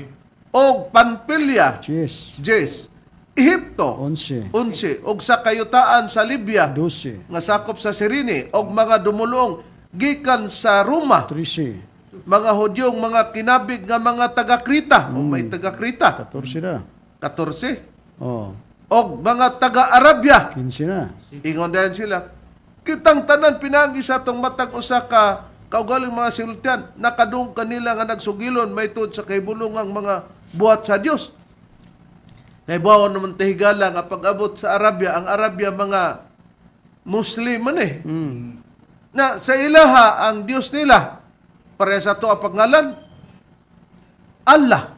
og Pamphylia 10. 10, Ehipto 11. 11 og sa kayutaan sa Libya 12. nga sakop sa Sirene og mga dumuluong gikan sa Roma, 13. mga Hudyong mga kinabig nga mga taga-Krita o may taga-Krita, 14 na. 14, Oh, og mga taga-Arabia. 15 na. Ingon dayon sila, kitang tanan pinagi sa atong matag usa ka kaugaling mga sinultian nakadung kanila nga nagsugilon mahitungod sa kahibulongang mga buhat sa Dios. Nahibaw naman ta, higala, nga pag-abot sa Arabia, ang Arabia mga Muslim man eh. Na sa ilaha ang Dios nila pareha sa ato ang pangalan, Allah.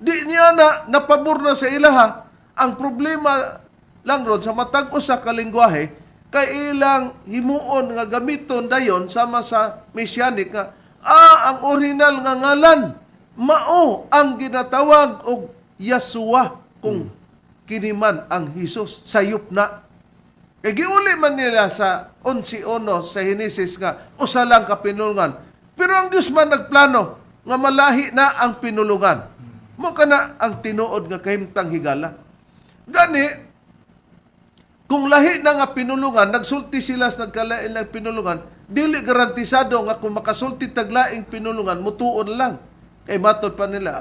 Di niya na napabor na sa ilaha. Ang problema lang ron sa matag usa ka lingwahe kay ilang himuon nga gamiton dayon sama sa Messianic nga ang original nga ngalan mao ang ginatawag og Yasua kung kini man ang Hesus, sayop na. Kay giuli man nila sa 11:1 sa Henesis nga usa lang ka pinulungan. Pero ang Dios man nagplano nga malahi na ang pinulungan. Mao kana ang tinuod nga kahimtang, higala. Gani kung lahi na nga pinulungan, nagsulti sila sa nagkalain lang pinulungan, dili garantisado nga kung makasulti taglaing pinulungan, mutuon lang. Kay matod pa nila,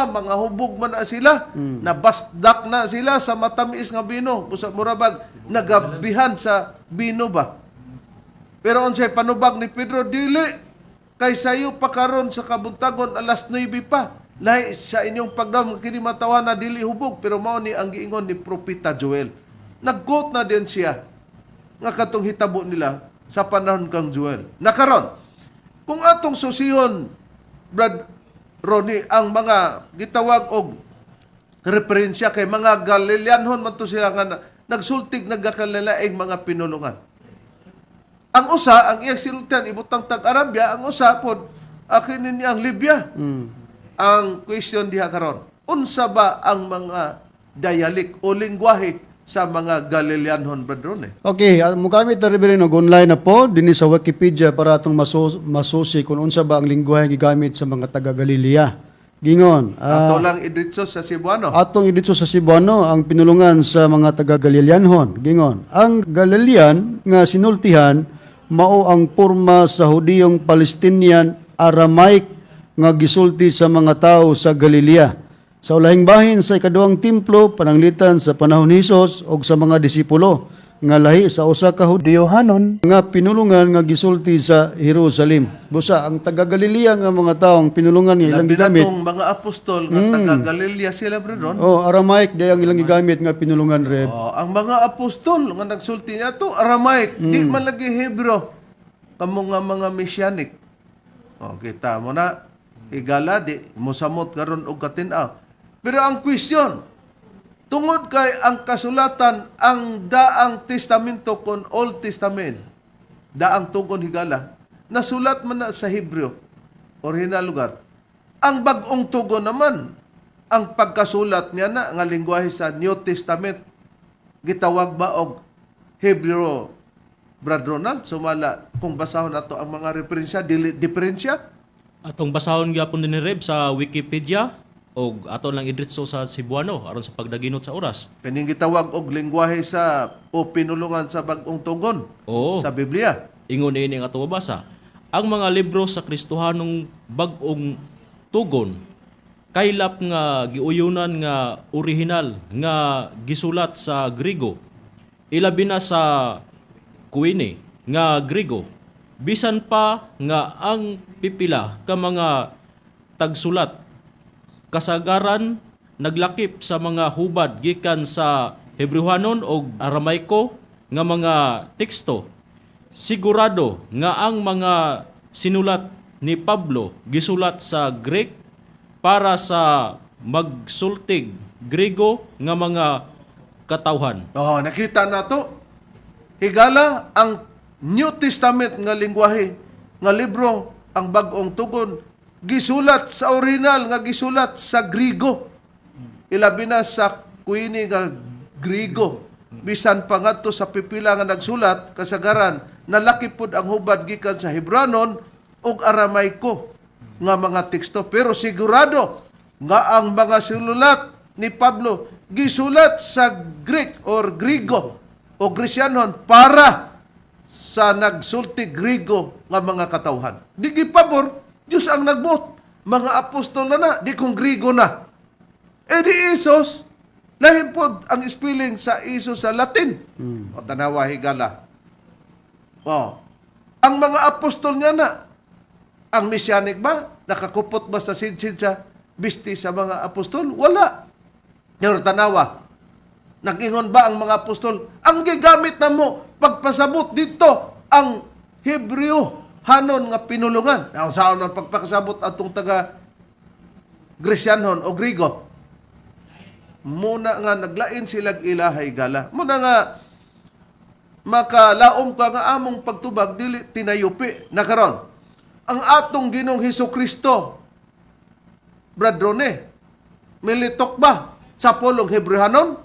mga hubog man na sila, nabasdak na sila sa matamis nga bino, busa murabag, nagabihan sa bino ba. Pero unsay panubag ni Pedro, dili kay sayo pa karon sa kabuntagon, alas 9 pa. Lahi sa inyong pagdam kini matawa na dili hubog, pero mao ni ang giingon ni Propeta Joel. Nag-quote na din siya nga katong hitabo nila sa panahon kang Joel. Nakaron, kung atong susihon, Brad Ronnie, ang mga gitawag og referensya kay mga Galileanhon man to sila nga nagsultig nagkakalaing mga pinulungan. Ang usa, ang iyang sinultian, ibutang tag Arabia, ang usa pod, akin ni ang Libya. Ang question diha karon, unsa ba ang mga dialect o lingwahe sa mga Galileanhon, Brad Ronnie? Okay, mugamit na Reverend og online na po dinhi sa Wikipedia para atong masusi kung unsa ba ang lingwahe gigamit sa mga taga Galilea. Gingon, Ato lang idritso sa Cebuano. Atong iditso sa Cebuano ang pinulungan sa mga taga Galileanhon. Gingon, ang Galilean nga sinultihan mao ang porma sa Hudiyong Palestinian Aramaic nga gisulti sa mga tao sa Galilea. Sa ulahing bahin sa ikaduhang templo pananglitan sa panahon ni Hesus og sa mga disipulo nga lahi sa usa ka Hudiyohanon nga pinulungan nga gisulti sa Jerusalem. Busa ang taga Galilea nga mga tao ang pinulungan nga ilang Labi na gigamit. tong mga apostol nga taga Galilea sila, Brad Ron. Oh, Aramaic day ang ilang gigamit nga pinulungan, Reb. Oh, ang mga apostol nga nagsulti niya to Aramaic, di man lagi Hebrew. Kamo nga mga Messianic. Oh, kita mo na, higala, di mosamot karon og katin-aw. Pero ang question, tungod kay ang kasulatan ang Daang Testamento kon Old Testament, Daang Tugon, higala, nasulat man na sa Hebreo, original lugar. Ang Bagong Tugon naman, ang pagkasulat niya na nga lingwahe sa New Testament, gitawag ba og Hebreo, Brad Ronald, sumala kung basahon nato ang mga referensya, dili diferensya? Atong basahon gyapon din ni Reb sa Wikipedia og ato lang idritso sa Cebuano aron sa pagdaginot sa oras. Kaning gitawag og lingwahe sa o pinulungan sa Bagong Tugon Oo. sa Biblia. Ingon ini ang ato mabasa. Ang mga libro sa Kristohanong Bagong Tugon kaylap nga giuyunan nga orihinal nga gisulat sa Grigo. Ilabi na sa Koine nga Grigo. Bisan pa nga ang pipila ka mga tagsulat kasagaran naglakip sa mga hubad gikan sa Hebreohanon og Aramaiko nga mga teksto. Sigurado nga ang mga sinulat ni Pablo gisulat sa Greek para sa magsultig Grigo nga mga katawhan. Oh, nakita na to. Higala, ang New Testament nga lingwahe nga libro, ang Bagong Tugon, gisulat sa original nga gisulat sa Grigo. Ilabi na sa Koine nga Grigo. Bisan pa ngadto sa pipila nga nagsulat kasagaran nalaki pod ang hubad gikan sa Hebranon ug Aramaiko nga mga teksto, pero sigurado nga ang mga sinulat ni Pablo gisulat sa Greek or Grigo o Grecianon para sa nagsulti Grigo nga mga katawhan. Di gipabor, Diyos ang nagbuot. Mga apostol na na, di kung Grigo na. E di Isos, lahin po ang spelling sa Isos sa Latin. O tanawa, higala. O, Ang mga apostol niya na, ang Messianic ba? Nakakupot ba sa sidsid sa bisti sa mga apostol? Wala. Pero tanawa, nag-ingon ba ang mga apostol? Ang gigamit na mo pagpasabot dito ang Hebreo hanon nga pinulungan. Ang saan ang pagpakasabot atong taga Gresyanon o Grigo? Muna nga naglain silag ilahay gala. Muna nga makalaom ka nga among pagtubag dili tinayupi na karon. Ang atong Ginoong Hesus Kristo, Brad Rone, militok ba sa pulong Hebrehanon?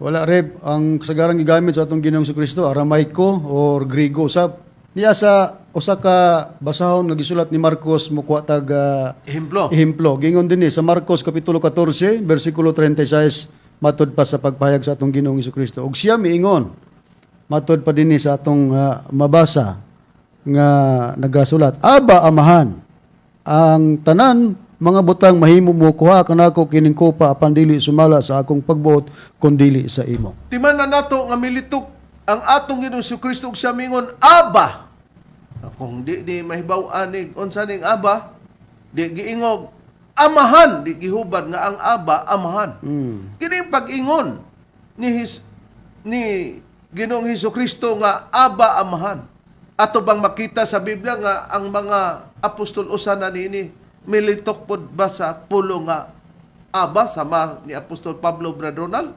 Wala, Reb, ang kasagaran gigamit sa atong Ginoong Kristo Aramaiko or Grigo usab. Niya sa usa ka basahon nga gisulat ni Marcos mukuha tag Ehemplo. ehemplo. Gingon dinhi sa Marcos kapitulo 14 bersikulo 36 matud pa sa pagpahayag sa atong Ginoong Kristo. Ug siya miingon matud pa dinhi sa atong mabasa nga nagasulat, "Aba Amahan, ang tanan mga butang mahimo mo, kuha kanako kining kopa, apan dili sumala sa akong pagbuot kundili sa imo." Timan na nato nga militok ang atong Ginoong Hesus Kristo ug siya mingon, "Aba." Kung di ni mahibaw anig unsa ning Aba, di giingog amahan, di gihubad nga ang Aba amahan. Kini pag-ingon ni Ginoong Hesus Kristo nga Aba Amahan. Ato bang makita sa Biblia nga ang mga apostol usa na niini militok pod ba sa pulo nga Aba sama ni Apostol Pablo, Brad Ronald?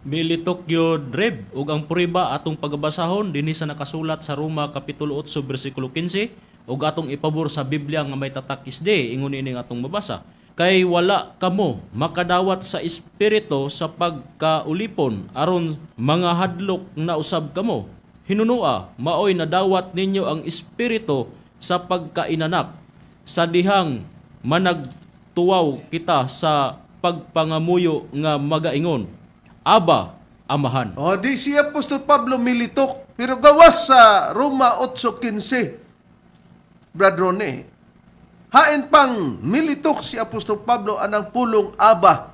Militok yun, Reb, ug ang prueba atong pagabasahon dinhi sa nakasulat sa Roma kapitulo 8 bersikulo 15 ug atong ipabor sa Biblia nga may tatak isde ingon ini nga atong mabasa. Kay wala kamo makadawat sa espiritu sa pagkaulipon aron mga hadlok na usab kamo. Hinunua, maoy nadawat ninyo ang espiritu sa pagkainanak sa dihang managtuwaw kita sa pagpangamuyo nga magaingon, "Aba, Amahan." O di si Apostol Pablo militok pero gawas sa Roma 8:15, Brad Rone. Hain pang militok si Apostol Pablo anang pulong Aba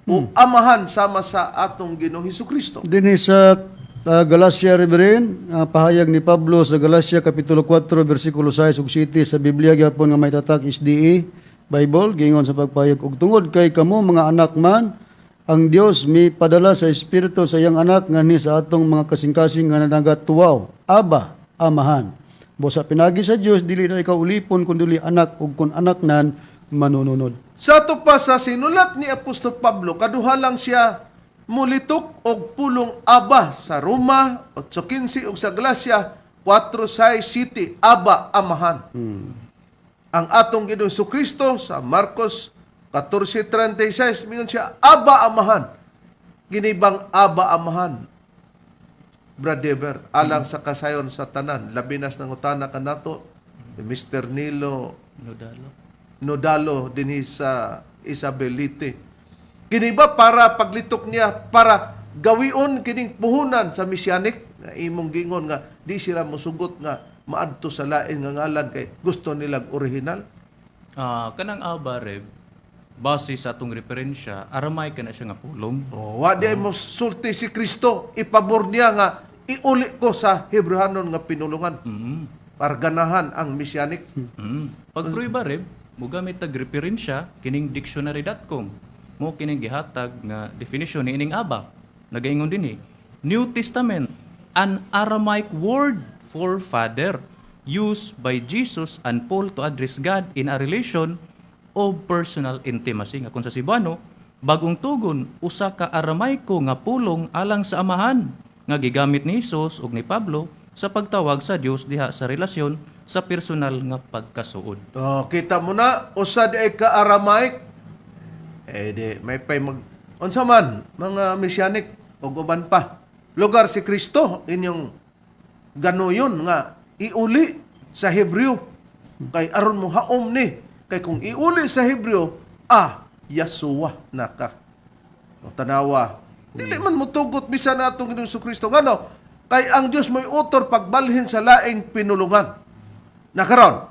o amahan sama sa atong Ginoong Hesus Kristo. Dinhi sa Galacia, Reverend, pahayag ni Pablo sa Galacia kapitulo 4 bersikulo 6 ug 7 sa Biblia gyapon nga may tatak SDA Bible, giingon sa pagpahayag, "Ug tungod kay kamo mga anak man, ang Dios mi padala sa espiritu sa iyang anak nganhi sa atong mga kasing-kasing nga nagatuwaw, 'Aba, Amahan.' Busa pinagi sa Dios dili na ikaw ulipon kundi anak, ug kun anak nan, manununod." Sa ato pa sa sinulat ni Apostol Pablo, kaduha lang siya mulitok og pulong Aba sa Roma 8:15 ug sa Galacia 4:6 Aba Amahan. Ang atong Ginoong Kristo sa Marcos 14:36 mingon siya, "Aba Amahan." Ginibang Aba Amahan, Brad Dever, alang sa kasayon sa tanan, labi nas nangutana kanato ni Mr. Nilo Nodalo. Nodalo dinhi sa Isabelite. Kini ba para paglitok niya para gawion kining puhunan sa Messianic nga imong gingon nga di sila mosugot nga maadto sa lain nga ngalan kay gusto nilang original? Kanang Aba, Reb, base sa atong referensya, Aramaic na siya nga pulong. Oh, wa di mo sulti si Kristo, ipabor niya nga iuli ko sa Hebrehanon nga pinulungan para ganahan ang Messianic. Pag prueba, Reb, mugamit tag referensya kining dictionary.com. Mo kining gihatag nga definition ni ining Aba. Nagaingon dinhi, New Testament, an Aramaic word for father used by Jesus and Paul to address God in a relation of personal intimacy. Nga kung sa Cebuano, bagong tugon, usa ka Aramaiko nga pulong alang sa amahan nga gigamit ni Jesus ug ni Pablo sa pagtawag sa Dios diha sa relasyon sa personal nga pagkasuod. Oh, kita mo na usa di ay ka Aramaic. Eh di may pay mag unsa man mga Messianic ug uban pa. Lugar si Kristo inyong ganuyon nga iuli sa Hebreo kay aron mo haom ni kay kung iuli sa Hebreo, Yasua na ka. O tanawa, dili man motugot bisan atong Ginoong Kristo ngano kay ang Dios mo'y utor pagbalhin sa laing pinulungan. Nakaron,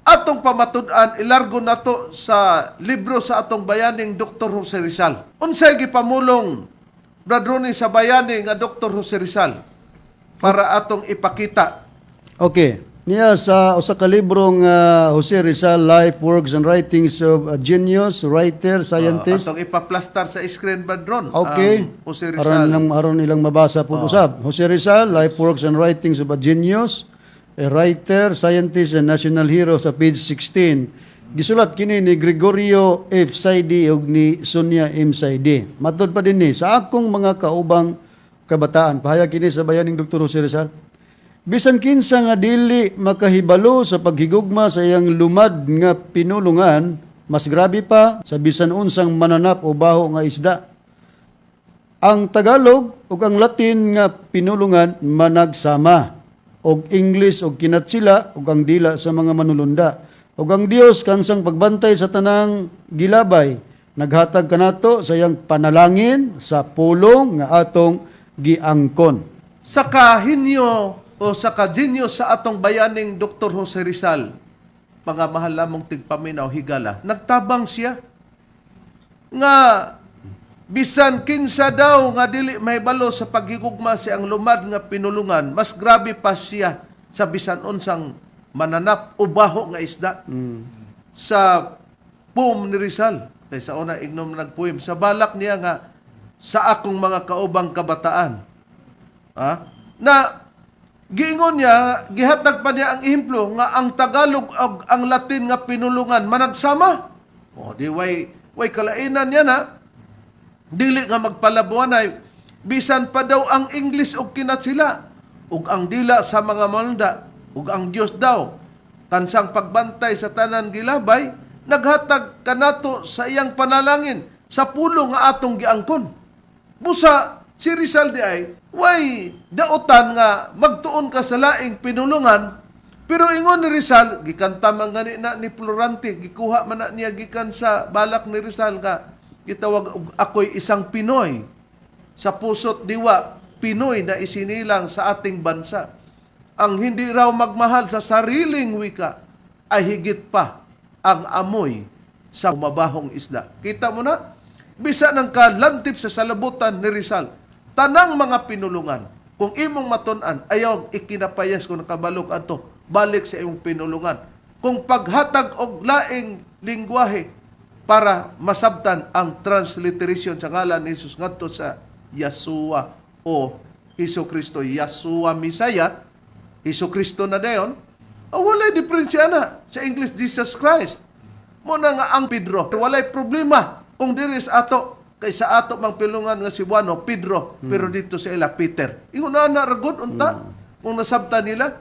atong pamatud-an ilargo nato sa libro sa atong bayaning Dr. Jose Rizal. Unsay gipamulong, Brad Ronnie, sa bayani nga Dr. Jose Rizal? Para atong ipakita. Okay. Niya sa usa ka librong Jose Rizal, Life, Works and Writings of a Genius, Writer, Scientist. Atong ipaplastar sa screen ba dron? Okay. Ang Jose Rizal. Aron ilang mabasa po usab. Jose Rizal, Life, Works and Writings of a Genius, a Writer, Scientist and National Hero sa page 16. Gisulat kini ni Gregorio F. Saidi ug ni Sonia M. Saidi. Matod pa din ni sa akong mga kaubang kabataan. Pahayag kini sa bayaning Dr. Jose Rizal. Bisan kinsa nga dili makahibalo sa paghigugma sa iyang lumad nga pinulungan, mas grabe pa sa bisan unsang mananap o baho nga isda. Ang Tagalog ug ang Latin nga pinulungan managsama, og English og kinatsila ug ang dila sa mga manulunda. Ug ang Dios kansang pagbantay sa tanang gilabay, naghatag kanato sa iyang panalangin sa pulong nga atong giangkon. Sa kahinyo o sa kagenyo sa atong bayaning Dr. Jose Rizal, mga mahal lamong tigpaminaw, higala, nagtabang siya nga bisan kinsa daw nga dili mahibalo sa paghigugma sa ang lumad nga pinulungan, mas grabe pa siya sa bisan unsang mananap o baho nga isda. Sa poem ni Rizal, kay sa una ignom nagpoem, sa balak niya nga sa akong mga kaubang kabataan, na giingon niya, gihatag pa niya ang ehemplo nga ang Tagalog ug ang Latin nga pinulungan managsama. O di way kalainan niya na dili nga magpalabuanay, bisan pa daw ang English ug kinatsila ug ang dila sa mga manunda, ug ang Dios daw kansang pagbantay sa tanan gilabay, naghatag kanato sa iyang panalangin sa pulong nga atong giangkon. Busa si Rizal di ay way daotan nga magtuon ka sa laing pinulungan, pero ingon ni Rizal, gikanta man gani na ni Florante, gikuha man na niya gikan sa balak ni Rizal nga gitawag og ako'y isang Pinoy sa puso't diwa, Pinoy na isinilang sa ating bansa. Ang hindi raw magmahal sa sariling wika ay higit pa ang amoy sa mabahong isda. Kita mo na? Bisa ng kalantip sa salabutan ni Rizal, tanang mga pinulungan, kung imong matun-an, ayaw ikinapayas kung nakabalok ato, balik sa imong pinulungan. Kung paghatag og laing lingwahe para masabtan ang transliteration sa ngalan ni Jesus ngadto sa Yasua o Hesus Kristo, Yasua Misaya, Hesus Kristo na dayon, walay diferensya na sa English Jesus Christ. Mo na nga ang Pedro, walay problema kung diri sa ato, kay sa ato mang pilungan nga Cebuano, Pedro, pero dito sa ila Peter. Ingon na na ragod unta kung nasabtan nila.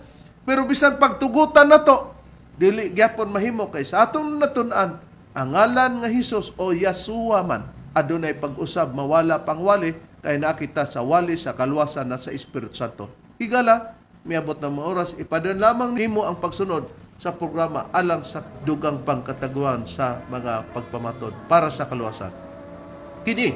Pero bisan pagtugutan na to, dili gyapon mahimo kay sa atong natun-an ang ngalan nga Hesus o Yasua man adunay pag-usab mawala pangwali kay nakita sa wali sa kalwasan na sa Espiritu Santo. Higala, miabot na mga oras, ipadon lamang nimo ang pagsunod sa programa alang sa dugang pangkataguan sa mga pagpamatod para sa kaluwasan. Kini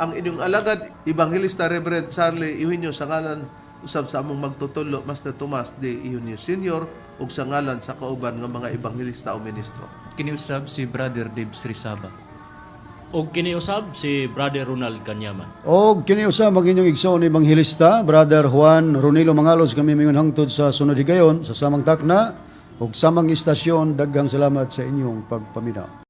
ang inyong alagad, Evangelista Reverend Charlie Eugenio, sa ngalan usab sa among magtutulo Master Tomas D. Eugenio Senior ug sa ngalan sa kauban nga mga ebanghelista o ministro. Kiniusab si Brother Dave Srisaba. Og kiniusab si Brother Ronald Kanyaman. Og kini usab ang inyong igsoon ebanghelista, Brother Juan Ronilo Mangalos, kami mingon hangtod sa sunod higayon sa samang takna ug samang istasyon. Daghang salamat sa inyong pagpaminaw.